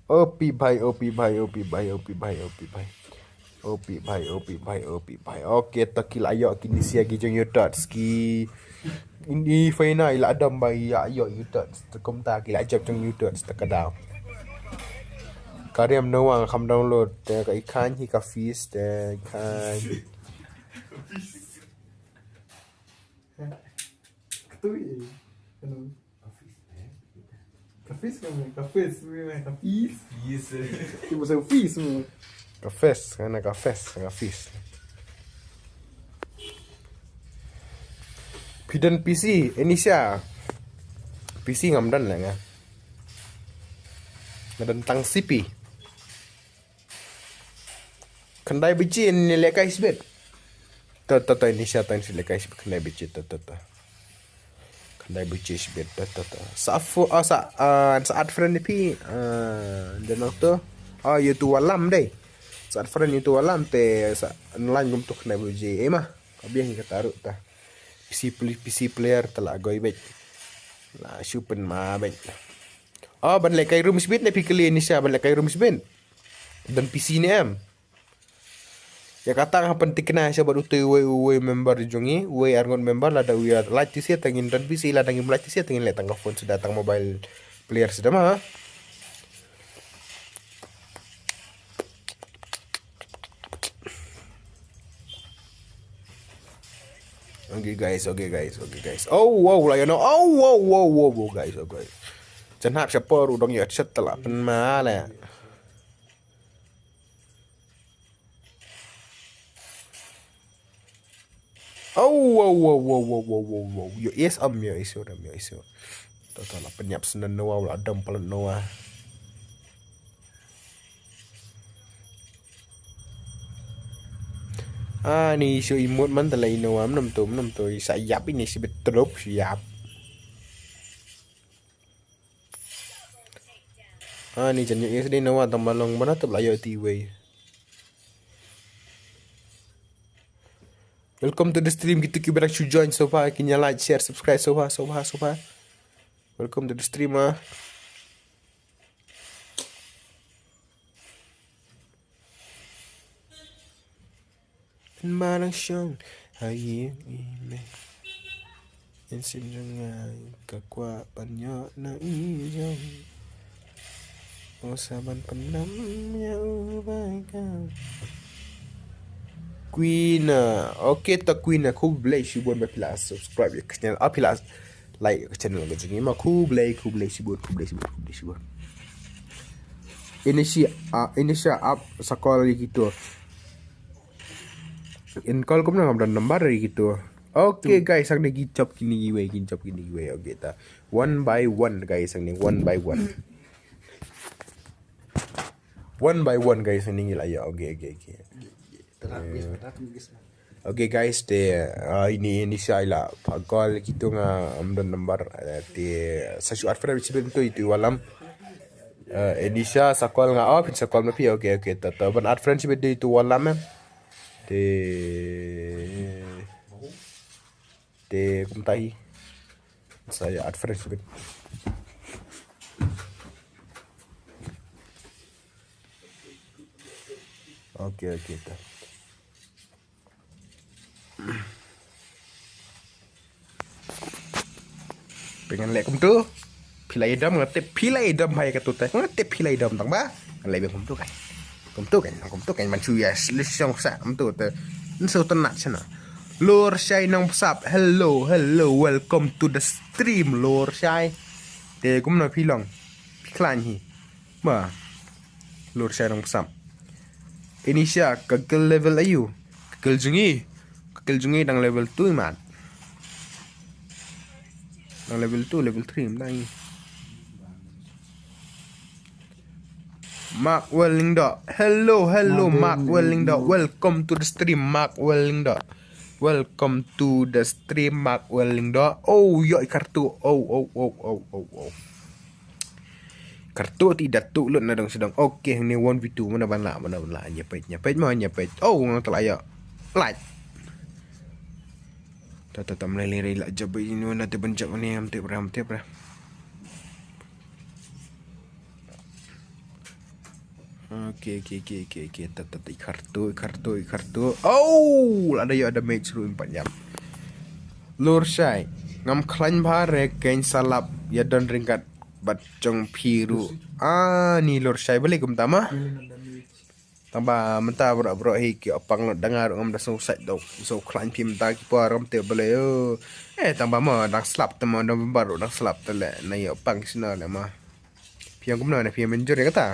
O pi bhai, o pi bhai, o pi bhai, o pi bhai, o pi bhai. O pi bhai, o pi bhai, o pi bhai. Okay, to ki la ïoh kine sia ki jong Yuta, ki ini faina i la dam ba ïa ïoh Yuta. Te kumta ki la jop jong Yuta te ka daw. Ka riam Noah kham download te ka i khan hi ka fis te i khan. Tui. Ano? Ka fis, ka fis, ka fis. Yes. Ki ba sa fis mo. Ka fis, kana ka fis, ka fis. Phi don P C, Inisha. P C ngam don la nga. Nga don tang C P. Khyndai biji ne leh kai sibit. Ta ta ta Inisha ta ne leh kai sibit khyndai biji ta ta ta. Khyndai biji sibit ta ta ta. Sa fu ah sa ah sa add friend phi ah de nang to. Ah ïa tu walam dei. Sa add friend ïa tu walam te sa online gum tu khyndai biji eh ma. Ka biang ka taru ta. P C pl- P C player ta la goi bet. La shu pynma bet. Oh ban leh kai room sibit ne phi kylli Inisha ban leh kai room sibit. Don P C ne em. Ïa kata nga pynthikna sha bad utai uwei uwei member jong ngi, uwei arngut member lada u ïa lait ti sia tang ngin don P C lada ngim lait ti sia tang ngin leh tang ka phone suda tang mobile player suda ma. Okay guys, okay guys, okay guys. Oh wow la ïa no. Oh wow wow wow wow guys, okay. Jan hap sha por u dong ïa chat tala pynma la. Oh wow wow wow wow wow wow wow. Yo yes am yo isu dam yo isu. To to la pynïap sendon Noah la dam palat Noah. Ah ni isu imut man tala i Noah mnam tu mnam tu i sa ïap ini sibit trup ïap. Ah ni jan yo yes dei Noah tang balong bana tu la yo ti wei. Welcome to the stream, kitu ki barak shu join so far, kin ïa like, share, subscribe so far, so far, so far. Welcome to the stream ah. Marang shong ha ïing i me. Insip jong nga ka kwah ban ïoh na i jong. O sa ban pynlong ïa u bai ka. Queen ah, okay ta Queen ah, khublei shibun ba phi la subscribe ïa ka channel, ah phi la like ïa ka channel ka jong ngi ma, khublei khublei shibun, khublei shibun, khublei shibun. Inisha ah, Inisha ap sa call ïa kito. In call kumno ngam don number ïa kito. Okay guys, hangne ki chop kine kiwei, ki chop kine kiwei. Okay ta. One by one guys, hangne one by one. One by one guys, hangne ngi la ïa. Okay, okay, okay. Okay guys, te ah, ini ini sa ila pagol kito nga ngam don number eh, te sa shu add friend sibin tu itu walam. Eh, Elisha sa call nga off, sa call ma phi. Okay, okay, ta ta ban add friend sibin tu walam eh. Te te kumta hi. Sa ïa add friend sibin. Okay, okay, ta. Pengen leh kumtu. Phi la ïa dom nga tip phi la ïa dom bha ïa katu te. Nga tip phi la ïa dom tang ba. Ngan leh biang kumtu kan. Kumtu kan, kumtu kan man shu ïa solution sa kumtu te. Nso tynat shano. Lor Shai Nongbsap. Hello, hello. Welcome to the stream Lor Shai. Te kumno phi long. Phi khlaiñ hi. Ba. Lor Shai Nongbsap. Elisha ka kill level aïu? Ka kill jong ngi. Ka kill jong ngi dang level two man. Dang level two, level three man dang ngi. Mark Wellingdon. Hello, hello, Mark Wellingdon. Welcome to the stream, Mark Wellingdon. Welcome to the stream, Mark Wellingdon. Oh, yo, i kartu. Oh, oh, oh, oh, oh, oh. Kartu ti datu lut na dong sedang. Okay, ni one v two. Mana ban lah, mana ban lah. Nyepet, nyepet, mana nyepet. Oh, ngang telah ya. Light. Tata tam lele rela jab ini, mana te benjak ni, am te bra, am te bra. Okay, okay, okay, okay, okay. Tat, tat, i kartu, i kartu, i kartu. Oh, lada yo ada match ru empat jam. Lur shai. Ngam khlaiñ bha re kein salap ya don ringkat bat jong phi ru. Ah, ni lur shai balik kumta ma. Tang ba mynta bro bro hi ki opang lut dang ruh ngam da sngewsait dok. So khlaiñ phi mynta ki por ngam te bale yo. Eh, tang ba ma dang slap te ma dang baru dang slap te le. Na yo pang sna le ma. Phi ïa kumno ne phi ïa mynjur ïa kata?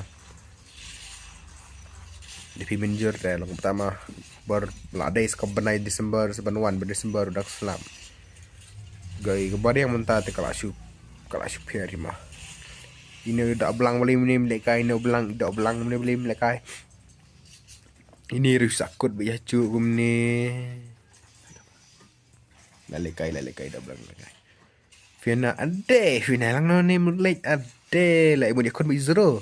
Dei phi mynjur te long pertama. Bar la dei ska bnai December, sa ban wan ba December u dak slap. Gai ka bar ïa mynta te ka la shu, ka la shu pher hi ma. Ine da blang bali mne mlekai, ine blang da blang mne bali mlekai. Ine ru sakut ba ïa chu kumne. La lekai, la lekai da blang lekai. Fina ade, fina lang no ne mut lek ade, la ibu dia kon bi zero.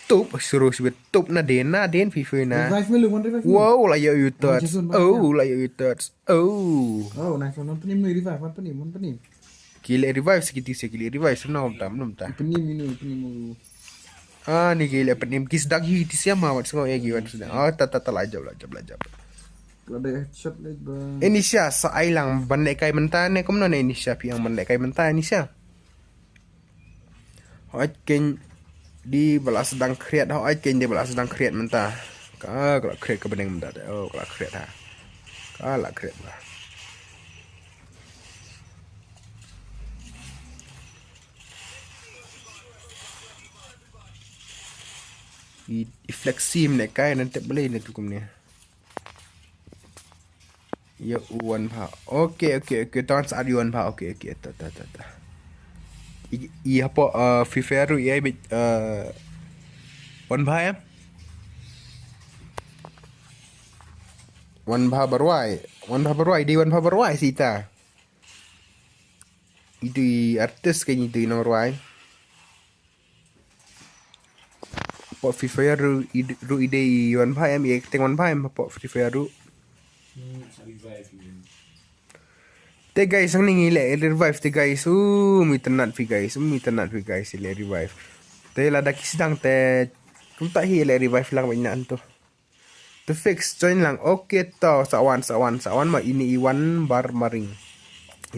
Tup, suruh sibit tup na den, na den fi fina. Revive me lu, one revive me. Wow, la yo you touch. Just one, one, oh, yeah. La yo you touch. Oh. Oh, nice one. One penim, one revive, one penim, one penim. Ki le revive sikit isi, ki le revive seno tam, nom ta. Penim ini, penim lu. Ah, ni ki le penim ki sdang hi ti siama wat sengo ya ki wan sdang. Ah, ta, ta, ta, la jab, la jab, la jab. La dei headshot leh ba. Inisha sa ai lang ban leh kai mynta ne kumno ne Inisha phi ang ban leh kai mynta Inisha. Hooid kein di ba la sdang khriat, hooid kein di ba la sdang khriat mynta. Ka, ka la khriat ka bneng mynta te. Oh, ka la khriat ha. Ka la khriat ba. I, i flexi mne kai nan tep bele ne tu kumne. Ya u wan pha. Okay, okay, okay. Tang sa ri wan pha. Okay, okay. Ta, ta, ta, ta. I, i hapo, uh, Free Fire ru i ai bit, uh, wan pha ya. Wan pha barwai. Wan pha barwai. Di wan pha barwai sita. Itu i artist kan itu i nong barwai. Pok Free Fire ru i, ru i dei wan pha em, i acting wan pha em pok Free Fire ru. Hmm, sa revive ni. Te guys, ang ning i le revive te guys. Uh, mi tenat phi guys, mi tenat phi guys, i le revive. Te lada ki sdang te, kumta hi le revive lang ba ina anto. To fix, join lang. Okay to, sa wan, sa wan, sa wan ma ini i wan bar maring.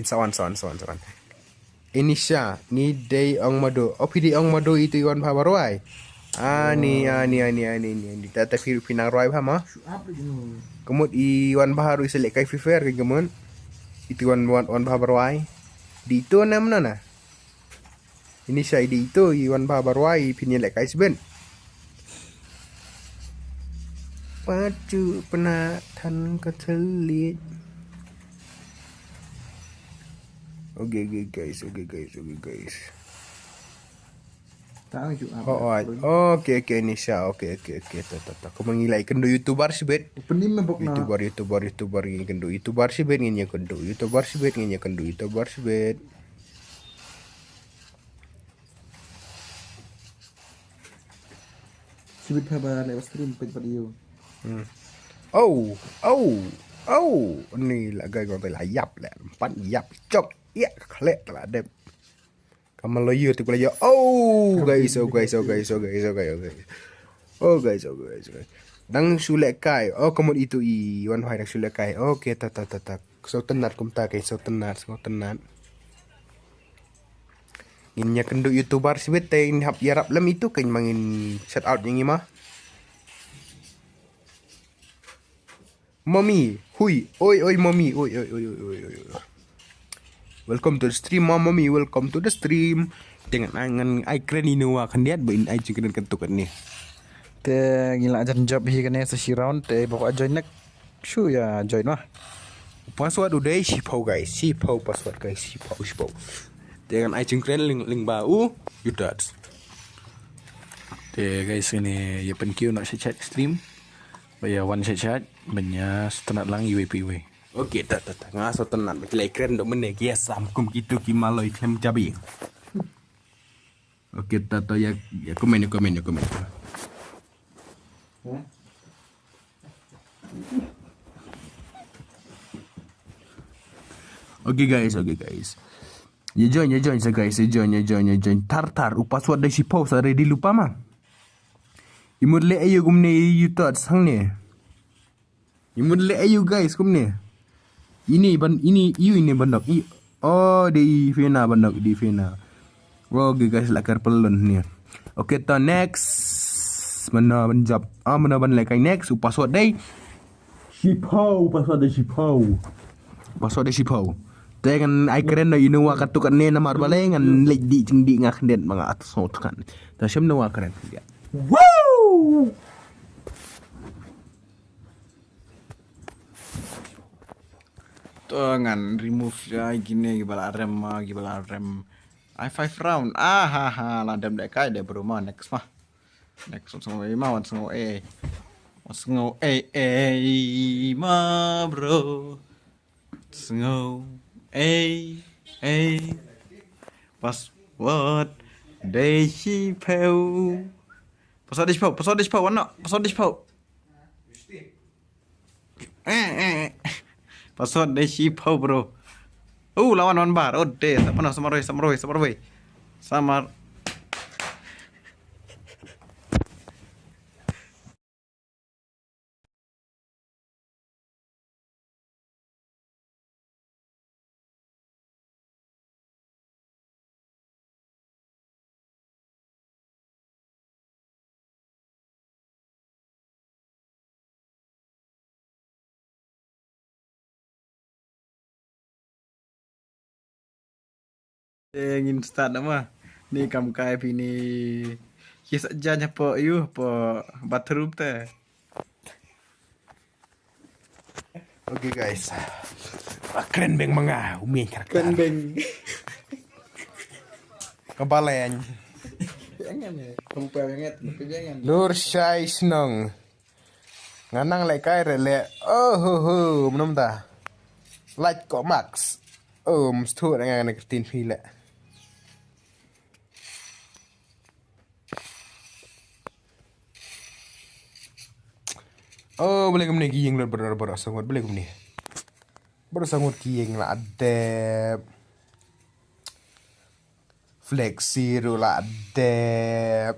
In sa wan, sa wan, sa wan, sa wan. Inisha, ni dei ong madu. Oh, phi dei ong madu itu i wan bha barwai. Ani, ani, ani, ani, ani, ani. Ta, ta phi, phi nang rwai bha ma. Kamut i wan bha ru i selek kai Free Fire kan kamut. Itu wan, wan, wan bha barwai. Di itu nam na na. Inisha i di itu i wan bha barwai i phin ïa leh kai sbit. Pachu pna than ka thlit. Okay, okay, guys, okay, guys, okay, guys. Ta ang ju apa? Oh, oh, okay, okay, Inisha, okay, okay, okay, ta, ta, ta. Kau mangilai kendo YouTuber sbit. Penim me bok na. YouTuber, YouTuber, YouTuber, ngin kendo YouTuber sbit, ngin ïa kendo YouTuber sbit, ngin ïa kendo YouTuber sbit. Sibit pha ba leh stream peit pat ïa u. Hmm. Oh, oh, oh. Ni la gai gong la yap le. Empat yap chok. Ya khle la dep. Kamal lo yu tu la yu. Oh, guys, oh, guys, oh, guys, oh, guys, oh, guys, oh, guys. Oh, guys, oh, guys, oh, guys. Dang shu leh kai. Oh, kamut itu i wan hai dang shu leh kai. Okay, ta, ta, ta, ta. So tenat kumta kai, so tenat, so tenat. Ngin ïa kynduh YouTuber sibit te ngin hap ïarap lem itu kein ma ngin shout out ïa ngi ma. Mommy, hui, oi, oi, mommy, oi, oi, oi, oi, oi, oi. Welcome to the stream, ma, mommy, welcome to the stream. Te ngan ai, ngan ai kren ïa u wa khyndiat ba in ai jingkren kyntu katne. Te ngi la jan jop hi kane sa shi round te bok a join nek. Shu ïa join ma. Password u dei shiphew guys, shiphew password guys, shiphew, shiphew. Te ngan ai jingkren lyng, lyngba u, u Dutch. Okay guys, kane ïa pynkiew noh sha chat stream. Ba ïa wan sha chat, ban ïa sngewtynnat lang iwei pa iwei. Okay, ta ta ta nga sngewtynnat ba ki la kren doh mynne ki ïa sam kum kitu ki maloi khlem jabi. Okay, ta ta ïa ïa komen, ïa komen, ïa komen. Okay guys, okay guys. Ïa join, ïa join sa guys, ïa join, ïa join, ïa join. Tar tar u password dei shiphew sa ready lypa ma. I mut leh aïu kumne, i ïa tot hangne. I mut leh aïu guys kumne. Ini ban, ini ïa ini ban dok. I, oh, dei Fina ban dok, dei Fina. Okay guys, la kar pelun ni. Okay, to next. Mano ban jop? Ah, mano ban lehkai next? U password dei shiphew, u password dei shiphew. Password dei shiphew. Te ngan ai kren da inu wa katu kan ne namar balei ngan leh dih jingdih nga khyndiat ma nga at sot kan. Ta shem na wa kren khyndiat. Wow! To ngan remove ïa kine kiba la rem ma, kiba la rem. Ai five round. Ah ha ha, la dem deh kai deh bro ma, next ma. Next, wat sngew ei ma, wat sngew ei. Wat sngew ei ei ma bro. Wat sngew ei ei. Password dei shiphew. Password dei shiphew, password dei shiphew, wan noh, password dei shiphew. Eh, eh, eh. Password dei shiphew bro. Uh, lawan wan bar. Oh, deh, sa pano, sa marwei, sa marwei, sa marwei. Samar. Te ngin start nama. Ni kam kai phi ni. Ki sa jan hapo yu hapo bathroom te. Okay guys. Kren beng manga, u mien kar kren beng. Ka baleng. Yang kan ya, kamu pa yang ngat, tapi jangan. Lur shai snong. Nga nang lehkai re le. Oh ho ho, mnum da. Like ko max. Oh, msthu re nga na kertin phi le. Oh, balei kumne ki ïeng lut baroh, baroh sangut, balei kumne. Baroh sangut ki ïeng la dep. Flexi ruh la dep.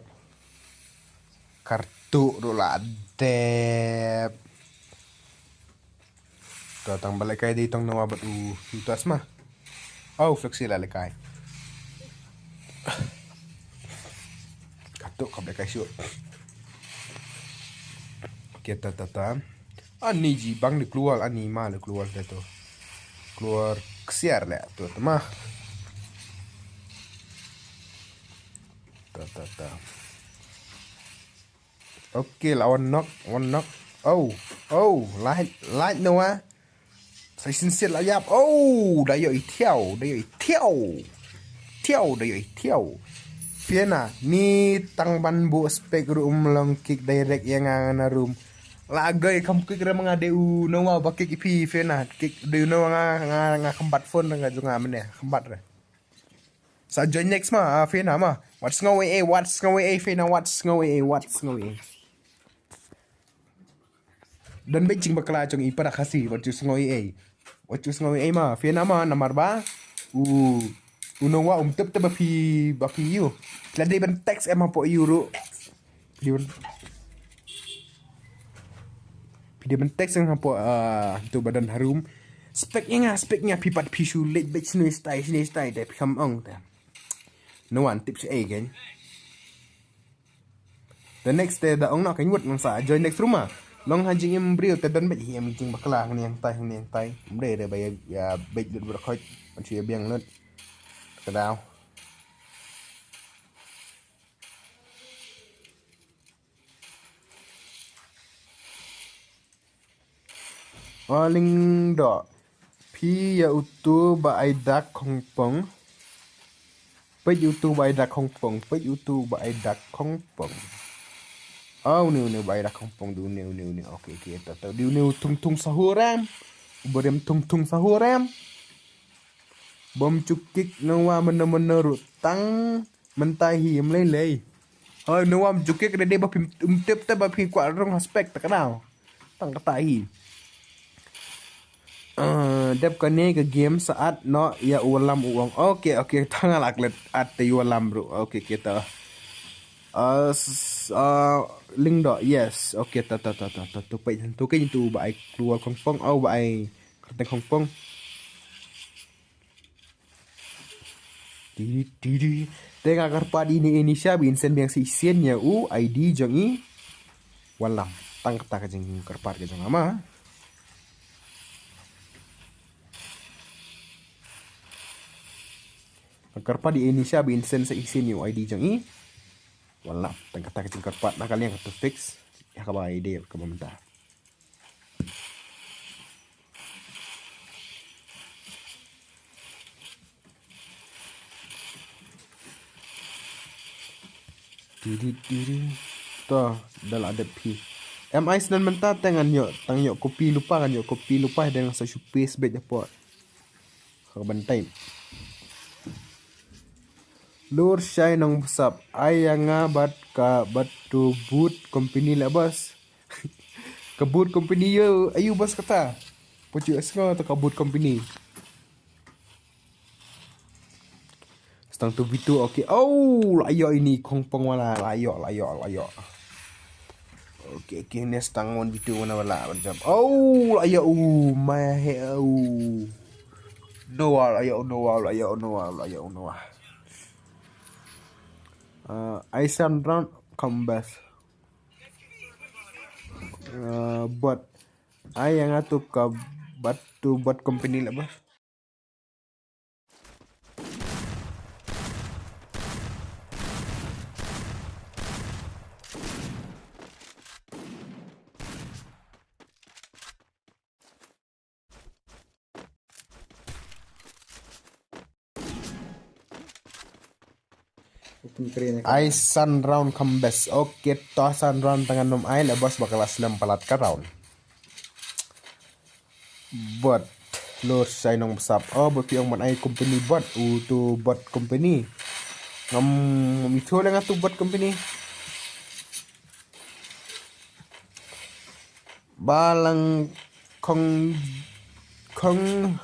Kartu ruh la dep. To tang ba lehkai dei tang nawa bad u, u tas ma. Oh, Flexi la lehkai. Kato ka lehkai shu. Okay, ta ta ta. Ani ji bang di keluar, ani ma di keluar dah tu. Keluar kesiar lah tu, tu mah. Ta ta ta. Okay, la wan nok, wan nok. Oh, oh, light, light nawa. Sa shisien la ïap. Oh, da ïoh i thiaw, da ïoh i thiaw. Thiaw, da ïoh i thiaw. Fiona, ni tang ban buh spek ruh um long kick direct ïa nga na room. La goi kam kick re ma nga de u nawa ba kick i phi Fiona. Kick de u nawa nga, nga, nga khambat phone re nga jong nga mane, khambat re. Sa join next ma, ah, Fiona ma. Wat sngew ei ei, wat sngew ei ei, Fiona, wat sngew ei ei, wat sngew ei ei. Don beit jingbakla jong i para Khasi, wat ju sngew ei ei. Wat ju sngew ei ei ma, Fiona ma, namar ba. U, u nongwa um tip tip ba phi, ba phi ïoh. La dei ban text em hapoh ïoh ruh. Phi dei ban, phi dei ban text em hapoh, ah, tu ba don harum. Spek ïa nga, spek ïa nga, phi pat phi shu leit beit shane stai, shane stai, te phi kham ong te. No one tip shi ei kein. The next day da ong noh kein wut ngan sa join next room ah. Long ha jingim briew te don beit hi em jingbakla hangne hangtai hangne hangtai. Ym dei re ba ïa, ïa beit lut ba khot. Ban shu ïa biang lut. Ka daw. Aling doh. Phi ïa utu ba ai dak khongpong. Peit utu ba ai dak khongpong. Peit utu ba ai dak khongpong. Oh, une, une, ba ai da khongpong, di une, une, une. Okay, okay, ta, ta. Di une, u thung thung sahur em. U ba rem thung thung sahur em. Bym ju kick nang wa mano mano ruh tang mynta hi ym lei lei. Hoi, nang wa ym ju kick da dei ba phim, ym tip te ba phi kwah rung ha spec ta ka daw. Tang kata hi. Ah, dep kane ka game sa add noh ïa u Wallam u ong. Okay, okay, tang la klet add te u Wallam ruh. Okay, kita. Ah, s-, ah, Lyngdoh, yes. Okay, ta, ta, ta, ta, ta. Tu peit, tu keiñ tu ba ai klur khongpong, oh, ba ai kyrteng khongpong. Tiri, tiri. Te nga kyrpad ine i Nisha ba in send biang shisien ïa u I D jong i Wallam. Tang kata ka jingkyrpad ka jong nga ma. Nga kyrpad ine i Nisha ba in send shisien ïa u I D jong i Wallam. Tang kata ka jingkyrpad, na ka liang katu fix. Ïa kaba ïadei kaba mynta. Tiri, tiri. To, da la dep phi. M I snan mynta te ngan ïoh, tang ïoh copy lypa, ngan ïoh copy lypa, dang sa shu paste beit hapoh. Ka ban type. Lur Shai Nongbsap, ai ïa nga bad ka, bad tu boot company la, boss. Ka boot company ïa, aïu boss kata? Pynjah sngew ta ka boot company. Stang tu bitu, okay. Oh, la ïoh ine khongpong wala, la ïoh, la ïoh, la ïoh. Okay, okay, ne stang one bitu wala, wala, wala jam. Oh, la ïoh, oh, my he, oh. Noah, la ïoh, Noah, la ïoh, Noah, la ïoh, Noah. Uh, Aisan round, come best. Uh, but, ai ïa nga tu ka, but tu, but company la, boss. Ai san round kambes. Okay, to san round tang ngan ym ai la bos ba ka la slem palat ka round. Bot. Lur Shai Nongbsap. Oh, bot phi ong ban ai company bot. Uto bot company. Ngam, ngam ithuh leh nga tu bot company. Balang kong, kong,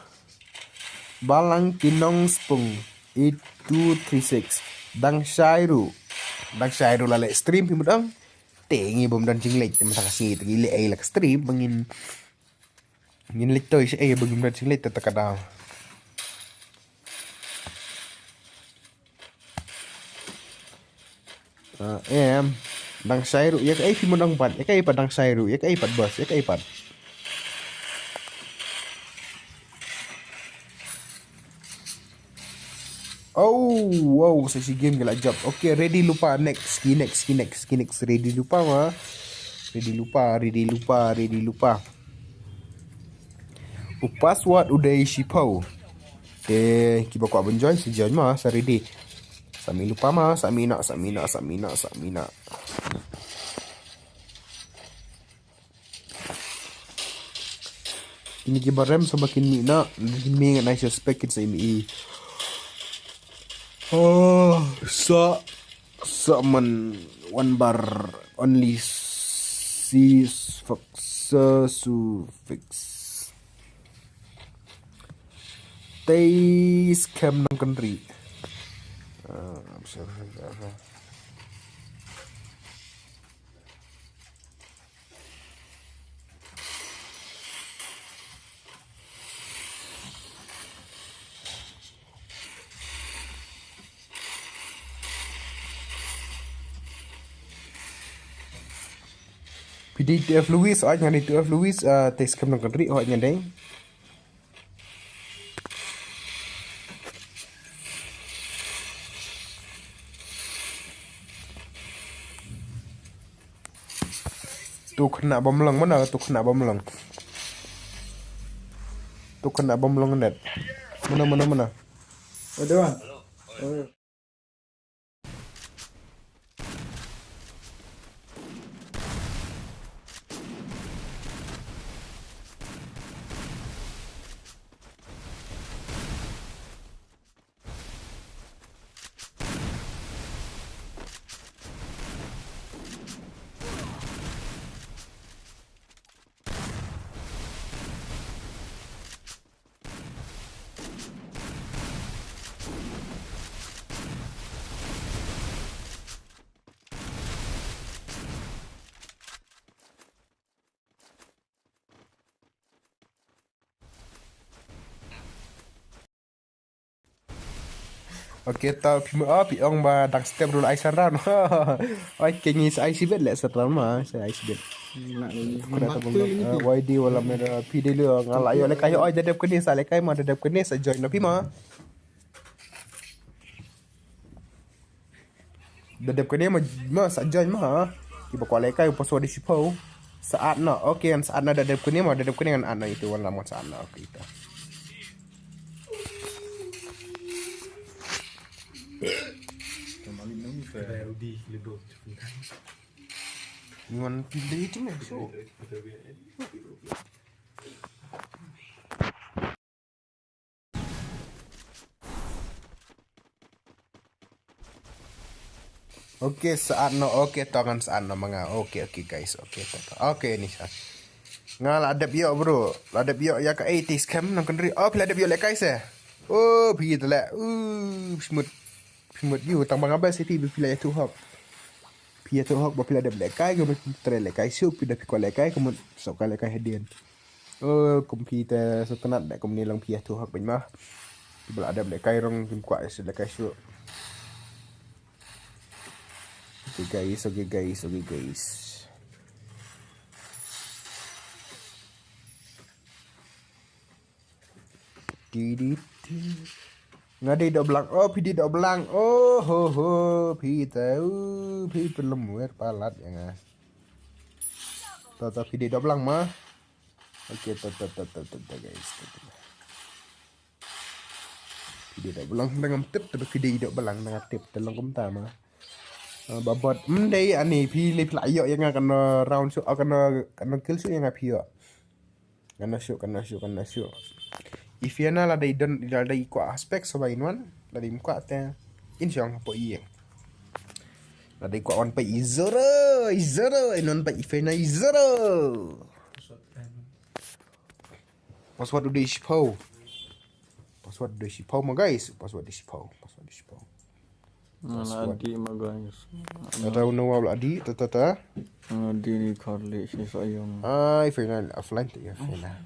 Balang Kinong Spung eight two three six. Dang shai ruh. Dang shai ruh la leh stream phi mut ong. Te ngi bym don jingleh, te mynta ka sngi te ngi leh ei la ka stream ba ngin, ngin leit toi sha ei ba ngim don jingleh te ta ka daw. Ah, em. Dang shai ruh, ïa kaei phi mut ong pat, ïa kaei pat dang shai ruh, ïa kaei pat bos, ïa kaei pat. Oh, wow, sa shi game ki la jop. Okay, ready lypa, next, ki next, ki next, ki next, ready lypa ma. Ready lypa, ready lypa, ready lypa. U password u dei shiphew. Te kiba kwah ban join, sa join ma, sa ready. Sa mih lypa ma, sa mih noh, sa mih noh, sa mih noh, sa mih noh. Kine kiba rem sa ba kin mih noh, kin mih ngan ai suspect kin sa ïa mih. Oh, sa, sa man one bar only si fuck sa su fix. Tei scam nang kendri. Ah, I'm sorry. Phi dei tu F Lewis, oi ngan dei tu F Lewis, ah, te skhem nang kentri, oi ngan dei. Tu kena bom long mana, tu kena bom long. Tu kena bom long net. Mana, mana, mana. Ada, Wan. Oh. Okay, ta phi ma, ah, phi ong ba dang step dulu ai san round. Oi, ke ngi sa ai sibit le san round ma, sa ai sibit. Kena ta bang, ah, Y D wala mera phi de lu nga la ïoh lehkai, oi, da dep kane sa lehkai ma, da dep kane sa join na phi ma. Da dep kane ma, ma sa join ma. Kiba kwah lehkai u password di shiphew. Sa add noh. Okay, ngan sa add noh da dep kane ma, da dep kane ngan add noh itu wan lam ngan sa add noh. Okay, ito. Ngan pilih itu meh, so. Okay, sa add noh. Okay, to ngan sa add noh ma nga. Okay, okay, guys. Okay, to, to. Okay, ni sa. Nga la dep ïoh, bro. La dep ïoh ïa ka eighty scam nang kendri. Oh, phi la dep ïoh lehkai se. Oh, phi te leh. Uh, phi mut. Phi mut ïa u tang ba nga ba se phi, phi la ïathuh hok. Phi ïathuh hok ba phi la dep lehkai, ka mut phi trei lehkai shuh, phi da phi kwah lehkai, ka mut sa ka lehkai hadien. Oh, kum phi te sngewtynnat da kum ni long phi ïathuh hok beiñ ma. Phi ba la dep lehkai rong kim kwah shuh lehkai shuh. Okay guys, okay guys, okay guys. Di, di, di. Nga dei Dohblang. Oh, phi dei Dohblang. Oh, ho, ho. Phi te, uh, phi pynlem wer palat ïa nga. To, to, phi dei Dohblang ma. Okay, to, to, to, guys. To, to. Phi dei Dohblang, da ngam tip, te ba phi dei Dohblang, da nga tip, te long kumta ma. Ah, babot, ym dei ani, phi leh phi la ïoh ïa nga kano round shuh, ah, kano, kano kill shuh ïa nga phi ïoh. Kano shuh, kano shuh, kano shuh. I Fiona la dei don, la dei kwah aspect so ba in wan, la dei kwah te. In shong hapoh ïing. La dei kwah wan pa i zero, i zero, in wan pa i Fiona i zero. Password u dei shiphew. Password u dei shiphew ma guys, password u dei shiphew, password u dei shiphew. Nga la dih ma guys. Ata u Noah la dih, ta ta ta. Nga dih ni khor leh shi sa yung. Ai, final offline tu ya final.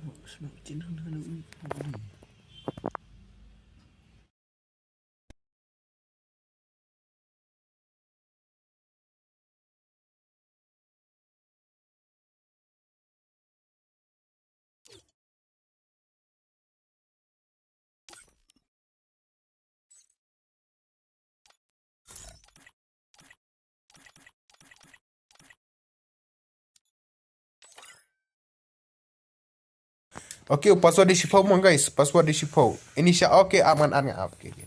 Okay, password di shiphew mo guys, password di shiphew. Ini sha, okay, aman an nga, okay, okay.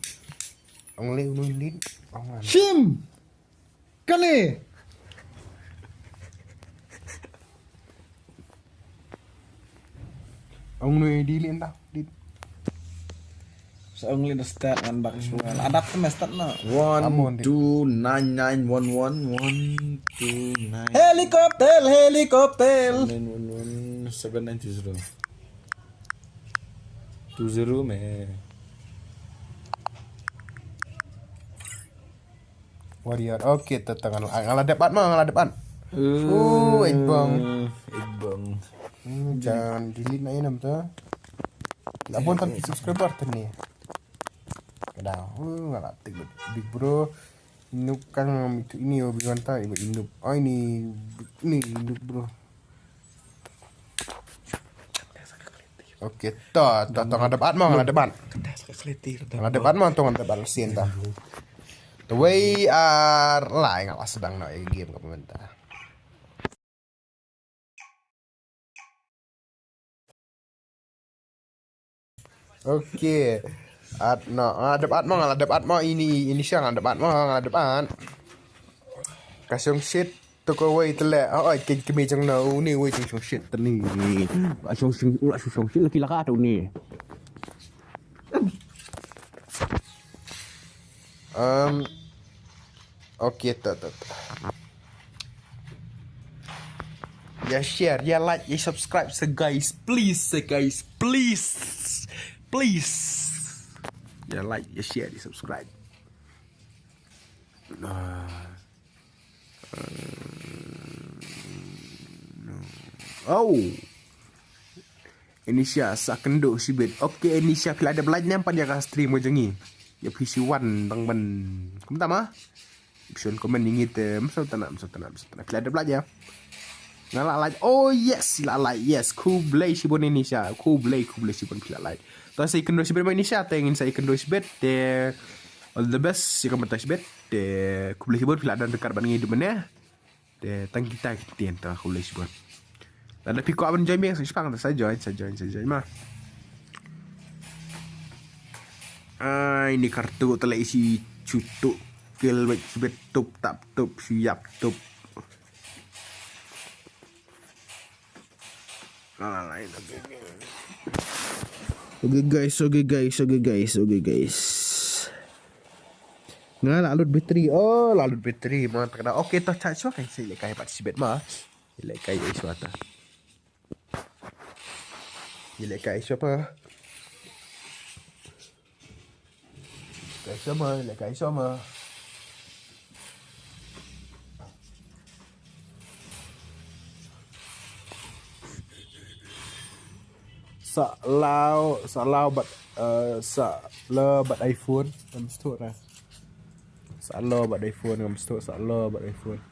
Only, only, only. Shim! Kane! Ong nui di lin da. Di. Sa ong lin da start ngan bak sual. Adap te me start na. One two nine nine one one one two nine. Helicopter, helicopter. Nine one one seven nine two zero. Two zero me. Warrior. Okay, ta ta nga la dep at ma, nga la dep at. Oh, eit bang. Eit bang. Hmm, jan delete na inem ta. La bon tan subscriber ta ni. Kada. Oh, nga la tik big bro. Inuk kang itu ini oh biwan ta iba inuk. Oh ini ini inuk bro. Okay, to to to nga dep at mo, nga dep at. Nga dep at mo, to nga dep at sien ta. The way ar lai nga la sdang na game ka pementa. Okay. At no, nga dep at mo, nga dep at mo ini ini sha nga dep at mo, nga dep at. Ka shong shit. To ko wei te le. Oi, ke ke mi jong na u ni wei jong shong shit te ni. La shong shit, la shong shit laki laka to ni. Um. Okay, ta ta. Ya share, ya like, ya subscribe sa guys, please sa guys, please. Please. Ya like, ya share, ya subscribe. Nah. Oh. Inisha sa kynduh shibit. Okay, Inisha phi la dep like ne em pat ïa ka stream ka jong ngi. Ïa phi shi wan tang ban. Kumta ma. Phi shon comment ïa ngi te, masa tana, masa tana, masa tana. Phi la dep like ïa. Nga la like. Oh yes, la like. Yes, khublei shibun Nisha. Khublei, khublei shibun phi la like. To sa ïakynduh shibit ma Nisha, te ngin sa ïakynduh shibit te. All the best, ïa ka mynta shibit te. Khublei shibun phi la don ryngkat bad ngi haduh mynne. Te tang kita ki tien ta, khublei shibun. Lada phi kwah ban join biang sa shipang ta, sa join, sa join, sa join ma. Ai, ni kartu ta lei shi chutu. Kil bek shibit tup tap tup shiyap tup. Okay guys, okay guys, okay guys, okay guys. Nga la lut battery. Oh, la lut battery. Ma tak da. Okay, to charge shuwa kan sa lehkai pat shibit ma. Lehkai ïa shuwa ta. Lehkai shuwa pa. Lehkai shuwa ma, lehkai shuwa ma. Sa law, sa law bad, eh, sa law bad iPhone ngam sdang ra. Sa law bad iPhone ngam sdang, sa law bad iPhone.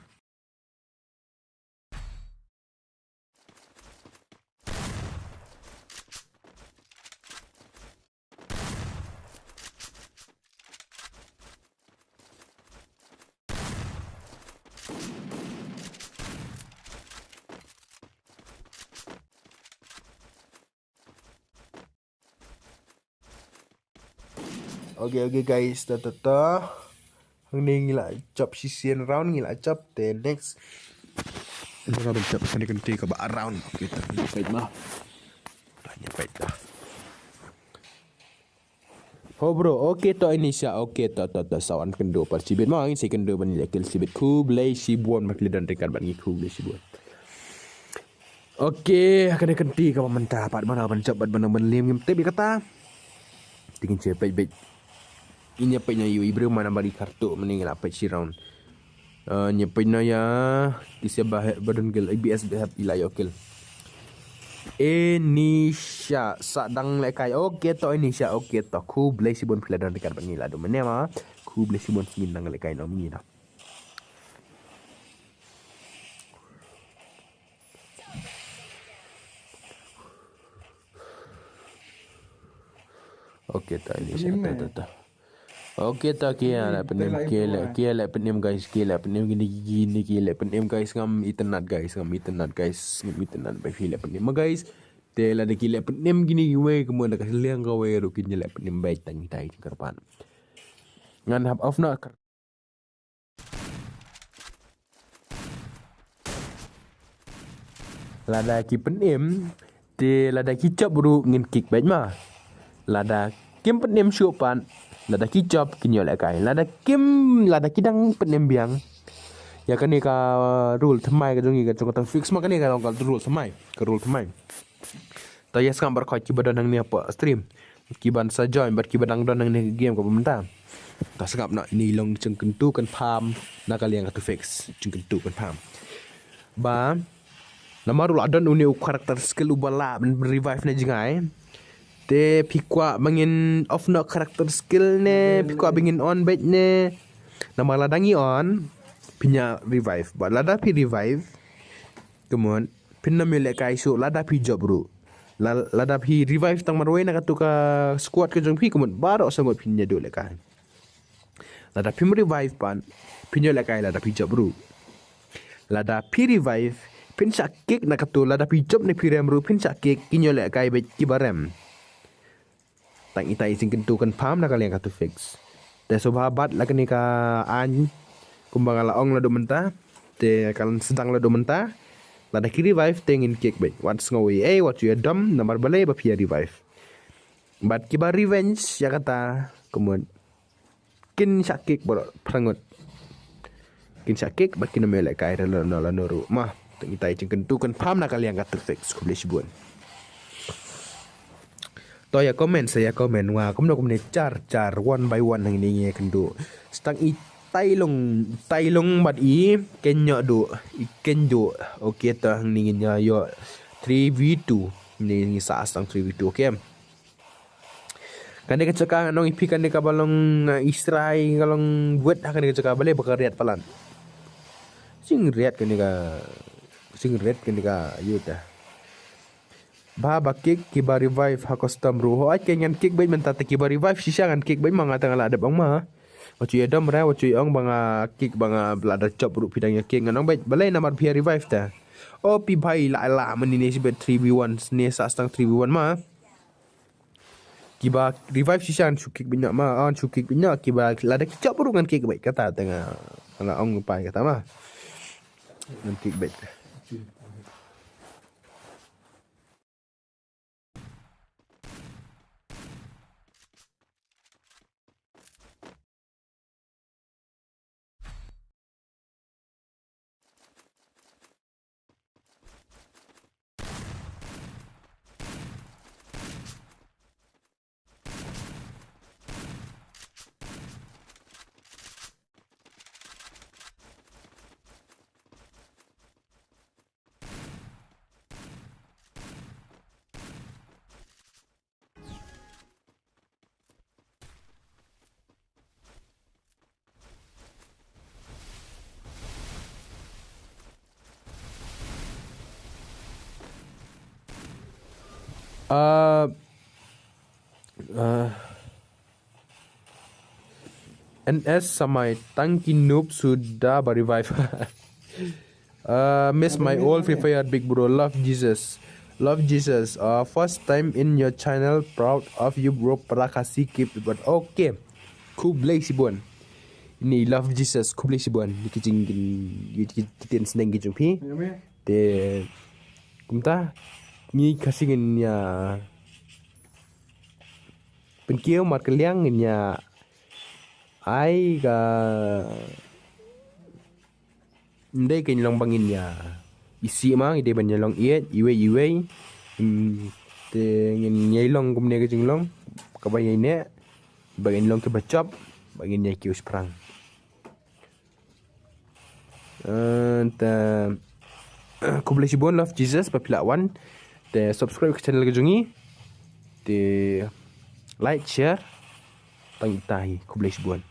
Okay, okay guys, ta ta ta. Hangne ngi la jop shisien round, ngi la jop te next. Ngi la jop kane kane kaba round. Okay, ta ngi peit ma. Ta ngi peit ta. Ho bro, okay to Nisha, okay to to to sa wan kynduh pat shibit ma, ngin sa kynduh ban ïa kill shibit, khublei shibun ma ki don ryngkat bad ngi, khublei shibun. Okay, ha kane ka kynti kaba mynta pat ba nang ban jop bad ba nang ban lem ngim tip ïa kata. Te ngin sa peit beit. Ngin ïa peit na ïa i briew man namar i kartu mynne ngi la peit shi round. Eh, ngin ïa peit na ïa ki sa ba heh ba don kill, A B S ba heh i la ïoh kill. Nisha sa dang lehkai. Okay to Nisha, okay to. Khublei shibun phi la don ryngkat bad ngi la don mynne ma. Khublei shibun, ngin dang lehkai noh mynne. Okay ta Nisha, ta ta ta. Okay ta ki ïa leh pynim, ki ïa leh, ki ïa leh pynim guys, ki ïa leh pynim kine, kine ki ïa leh pynim guys, ngam itynnad guys, ngam itynnad guys, ngam itynnad ba ki leh pynim ma guys. Te lada ki leh pynim kine kiwei kumno da ka liang kawei ruh kin ïa leh pynim beit, tang ita i kyrpad. Ngan hap off noh. Lada ki pynim, te lada ki jop ruh ngin kick beit ma. Lada kim pynim shuh pat, lada ki jop kin ïoh lehkai. Lada kim, lada ki dang pynim biang. Ïa kane ka rule thymmai ka jong ngi ka jong ka fix ma, kane ka long ka rule thymmai, ka rule thymmai. To ïa sngap baroh kiba don hangne hapoh stream, kiban sa join bad kiba dang don hangne ha game kaba mynta. To sngap noh, ine i long jingkyntu confirm na ka liang ka two fix, jingkyntu confirm. Ba namar u la don une u character skill uba lah ban revive na jngai. Te phi kwah ba ngin off noh character skill ne phi kwah ba ngin on beit ne? Namar lada ngi on, phin ïa revive. Bad lada phi revive, kumno phin nym ïoh lehkai shuh lada phi jop ruh. La, lada phi revive tang marwei na katu ka squad ka jong phi, kumno baroh sa ngut phin ïa duh lehkai. Lada phim revive pat, phin ïoh lehkai lada phi jop ruh. Lada phi revive, phin shah kick na katu, lada phi jop ne phi rem ruh, phin shah kick, kin ïoh lehkai beit kiba rem. Tang ita i jingkyntu confirm na ka liang ka two fix. Te sngewbha bat la kane ka aiñ kumba nga la ong naduh mynta. Te kan sdang naduh mynta. Lada ki revive te ngin kick beit. Wat sngew ei ei, wat ju ïa dom, namar balei ba phi ïa revive. Bad kiba revenge ïa kata, kumno. Kin shah kick baroh phra ngut. Kin shah kick bad kin nym ïoh lehkai lano lano ruh. Ma, tang ita i jingkyntu confirm na ka liang ka two fix, khublei shibun. To ïa comment, sa ïa comment, wa kumno kumne, jar jar, one by one hangne ngi ïa kynduh. Sa tang i Tailung, Tailung bad i Kenyo duh, i Kenyo. Okay, to hangne ngin ïa ïoh three v two. Ngi, ngi sa sa tang three v two, okay. Kane ka jaka nga ong ïa phi kane kaba long, ah, Israel ka long wet ha kane ka jaka balei ba ka riat palat. Sing riat kane ka, sing riat kane ka ïa uta. Ba, ba kick kiba revive ha custom ruh. Hooid, ngan kick beit mynta te kiba revive shisha ngan kick beit ma nga te nga la dep ong ma. Wat shu ïa dom re, wat shu ïa ong ba nga kick ba nga la da chop ruh phi dang ïa kick ngan ong beit. Balei namar phi ïa revive te. O phi bhai la la mynne ne shibit three v one ne sa stang three v one ma. Kiba revive shisha ngan shu kick beit noh ma, ngan shu kick beit noh kiba la da ki chop ruh ngan kick beit kata te nga, nga ong pai kata ma. Ngan kick beit. Uh, uh, N S Samai, tang ki noob suda ba revive. Uh, miss my old Free Fire big bro. Love Jesus. Love Jesus. Uh, first time in your channel. Proud of you bro. Para Khasi keep it up. Okay. Khublei shibun. Ni love Jesus. Khublei shibun. Ni ki jing ki ki ten sneng ki jong phi. Te kumta ni Khasi ngin ïa pynkiew markylliang ngin ïa ai ka Ym dei kein long ba ngin ïa isih ma, ngi dei ban ïa long ïeit iwei iwei. Ym, te ngin ïa long kumne ka jinglong kaba ïaineh, ba ngin long kiba jop, ba ngin ïa kiew shaphrang. Eh, te khublei shibun love Jesus ba phi la wan. Te subscribe ka channel ka jong ngi. Te like, share. Tang ita hi, khublei shibun.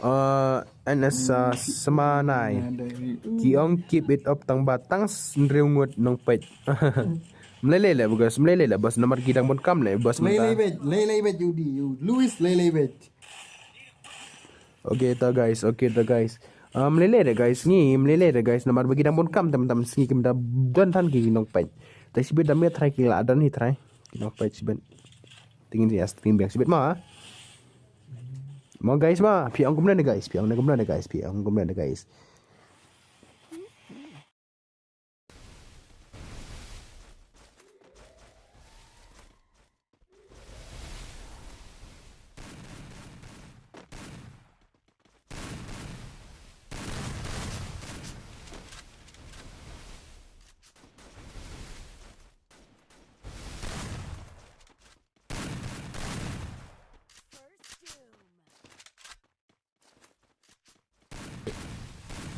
Uh, N S, uh, Semanai. Ki ong keep it up tang ba tang hynriew ngut nongpeit. Mlei lei lei bos, mlei lei lei bos, namar ki dang bun kam lei bos. Lei lei beit, lei lei beit, Udi, Louis, lei lei beit. Okay ta guys, okay ta guys. Ah, mlei lei re guys, ngi mlei lei re guys, namar ba ki dang bun kam tam tam sngi kim da don than ki nongpeit. Te shibit da me try ki la don hi try. Ki nongpeit shibit. Te ngin ïa stream biang shibit ma. Ma guys ma, phi ong kumne guys, phi ong kumne guys, phi ong kumne guys.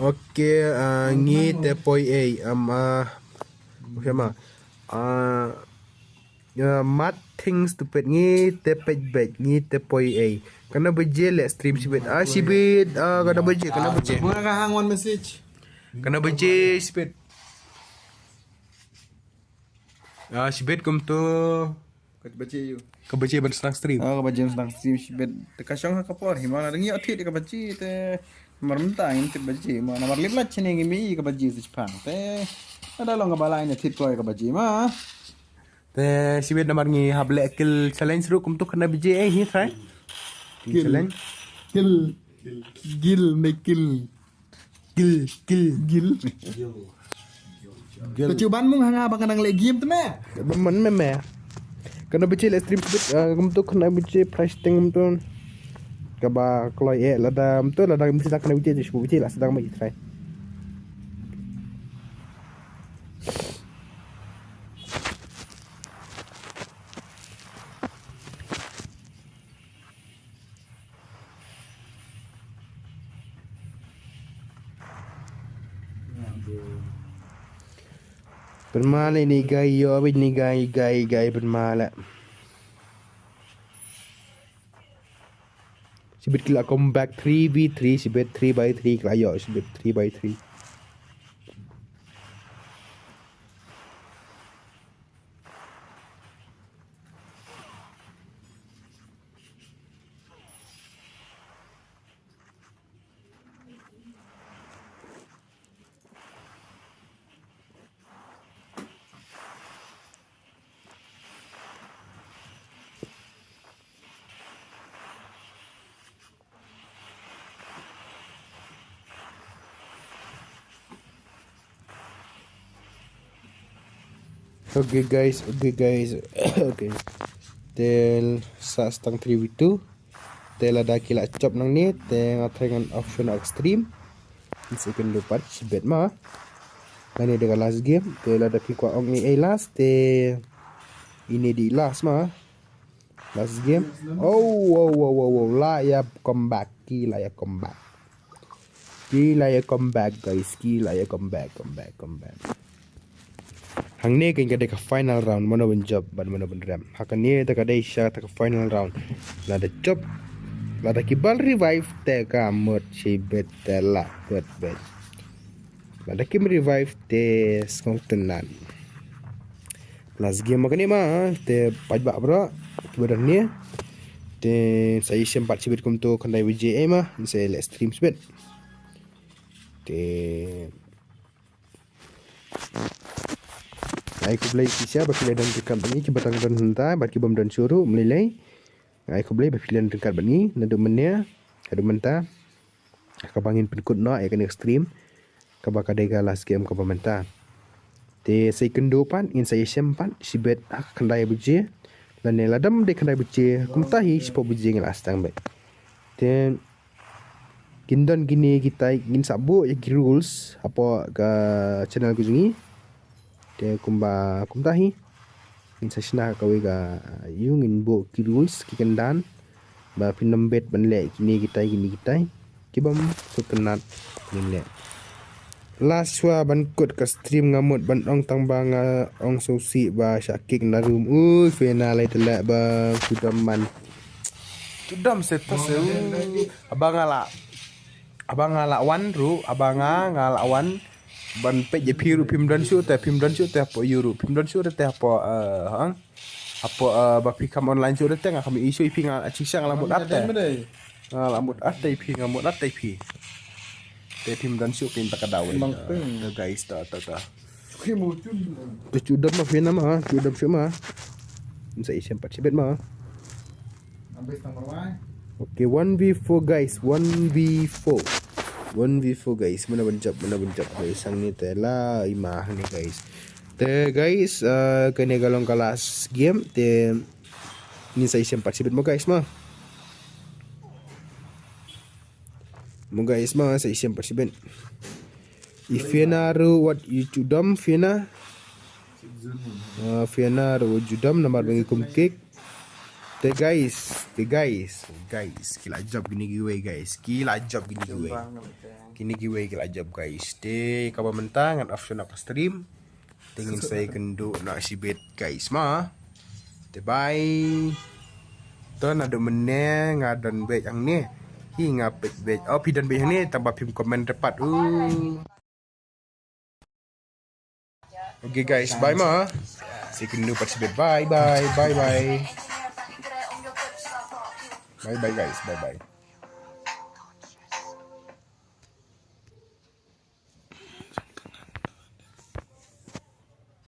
Okay, ah, ngi te poi ei, am, ah, okay ma. Ah, ah, mat things to pet ngi te pet bet, ngi te poi ei. Kana baje le stream shibit. Ah, shibit, ah, kana baje, kana baje. Muna ka hang one message. Kana baje shibit. Ah, shibit kumtu. Ka baje ïu. Ka baje ban sdang stream. Ah, ka baje ban sdang stream shibit. Te ka shong ha ka por hi ma, la dang ïoh thied ka baje te. Namar mynta ngim thied baje ma, namar lip lait shane ngim ïohi ka baje sa shipang. Te lada long kaba lai ne thied kloi ka baje ma. Te shibit namar ngi hap leh kill challenge ruh kumtu kane baje ei hi try. Kill challenge. Kill. Kill me kill. Gil, gil. Gil. Gil. Ka chuban mung hanga ba ka nang leh game te me. Ba man me me. Kana bichi leh stream bit, ah, kumtu kana bichi price teng kumtu. Kaba kloi eh lada kumtu lada bichi kana bichi shu bichi la sdang ma i try. Pynmale ni guy yo, bit ni guy, guy, guy, pynmale. Sibit ki la come back three v three, sibit three by three ki la yo, sibit three by three. Okay guys, okay guys. Okay. Te sa stang three v two. Te lada ki la chop nangne te nga try ngan off shwa na stream. Ngan sa ïakynduh pat shibit ma. Kane dei ka last game. Te lada phi kwah ong ei ei last te ine dei last ma. Last game. Oh, wow, wow, wow, wow. La ïa come back. Ki la ïa come back. Ki la ïa come back, guys. Ki la ïa come back, come back, come back. Hangne kan ka dei ka final round, mano ban jop bad mano ban rem. Ha kane te ka dei shisha te ka final round. Lada jop, lada ki bal revive te ka mut shibit te la bit bit. Lada kim revive te sngewtynnat. Last game ma kane ma, te paidbah bro, kiba don ne. Te sa ïashem pat shibit kumto khyndai baje ei ma, sa leh stream shibit. Te ai khublei shisha ba ki la don ryngkat bad ngi, kiba tang don hynta bad kibym don shuh ruh, ym lei lei. Ai khublei ba phi la don ryngkat bad ngi naduh mynne haduh mynta. Kaba ngin pynkut noh ïa kane ka stream, kaba ka dei ka last game kaba mynta. Te sa ïakynduh pat, ngin sa ïashem pat shibit ha ka khyndai baje. Lane lada ym dei khyndai baje, kumta hi shiphew baje ngin la sdang beit. Te kin don kine kitai, ngin sa buh ïa ki rules hapoh ka channel ka jong ngi. Te kumba kumta hi ngin sa shna kawei ka, ïa ngin buh ki rules ki kyndan ba phin ym bit ban leh kine kitai kine kitai. Kibym sngewtynnat ngin leh. Last shuwa ban kut ka stream nga mut ban ong tang ba nga ong sngewsih ba shah kick na room. Ui, Fiona lei te leh ba kudam man. Kudam se ta se. Aba nga la, aba nga la wan ruh, aba nga nga la wan. Ban peit ïa phi ruh phim don shuh te, phim don shuh te hapoh ïu ruh, phim don shuh te hapoh, eh, hang. Hapoh, eh, ba phi kham online shuh te nga kham ïohi shuh ïa phi, nga shisha nga la mut art te. Nga la mut art te ïa phi, nga mut art te ïa phi. Te phim don shuh phin ta ka daw. Mang peng. Eh, guys, ta ta ta. Te shu dam ma phi na ma, shu dam shuh ma. Ngin sa ïashem pat shibit ma. Okay, one v four guys, one v four. One v four guys, mano ban jop, mano ban jop guys, hangne te la i ma hangne guys. Te guys, eh, kane ka long ka last game, te ngin sa ïashem pat shibit mo guys mo. Mo guys mo, sa ïashem pat shibit. I Fiona ruh wat ïa ju dom Fiona. Ah, Fiona ruh wat ju dom namar ba ngi kum kick. Te guys, te guys, guys, ki la jop kine kiwei guys, ki la jop kine kiwei. Kine kiwei ki la jop guys. Te kaba mynta ngan off shwa na ka stream. Te ngin sa ïakynduh noh shibit guys mo. Te bye. To naduh mynne nga don beit hangne. Hi nga peit beit. Oh, phi don beit hangne, tang ba phim comment pat. Uh. Okay guys, bye mo. Sa ïakynduh pat shibit. Bye bye, bye bye. Bye bye guys, bye bye.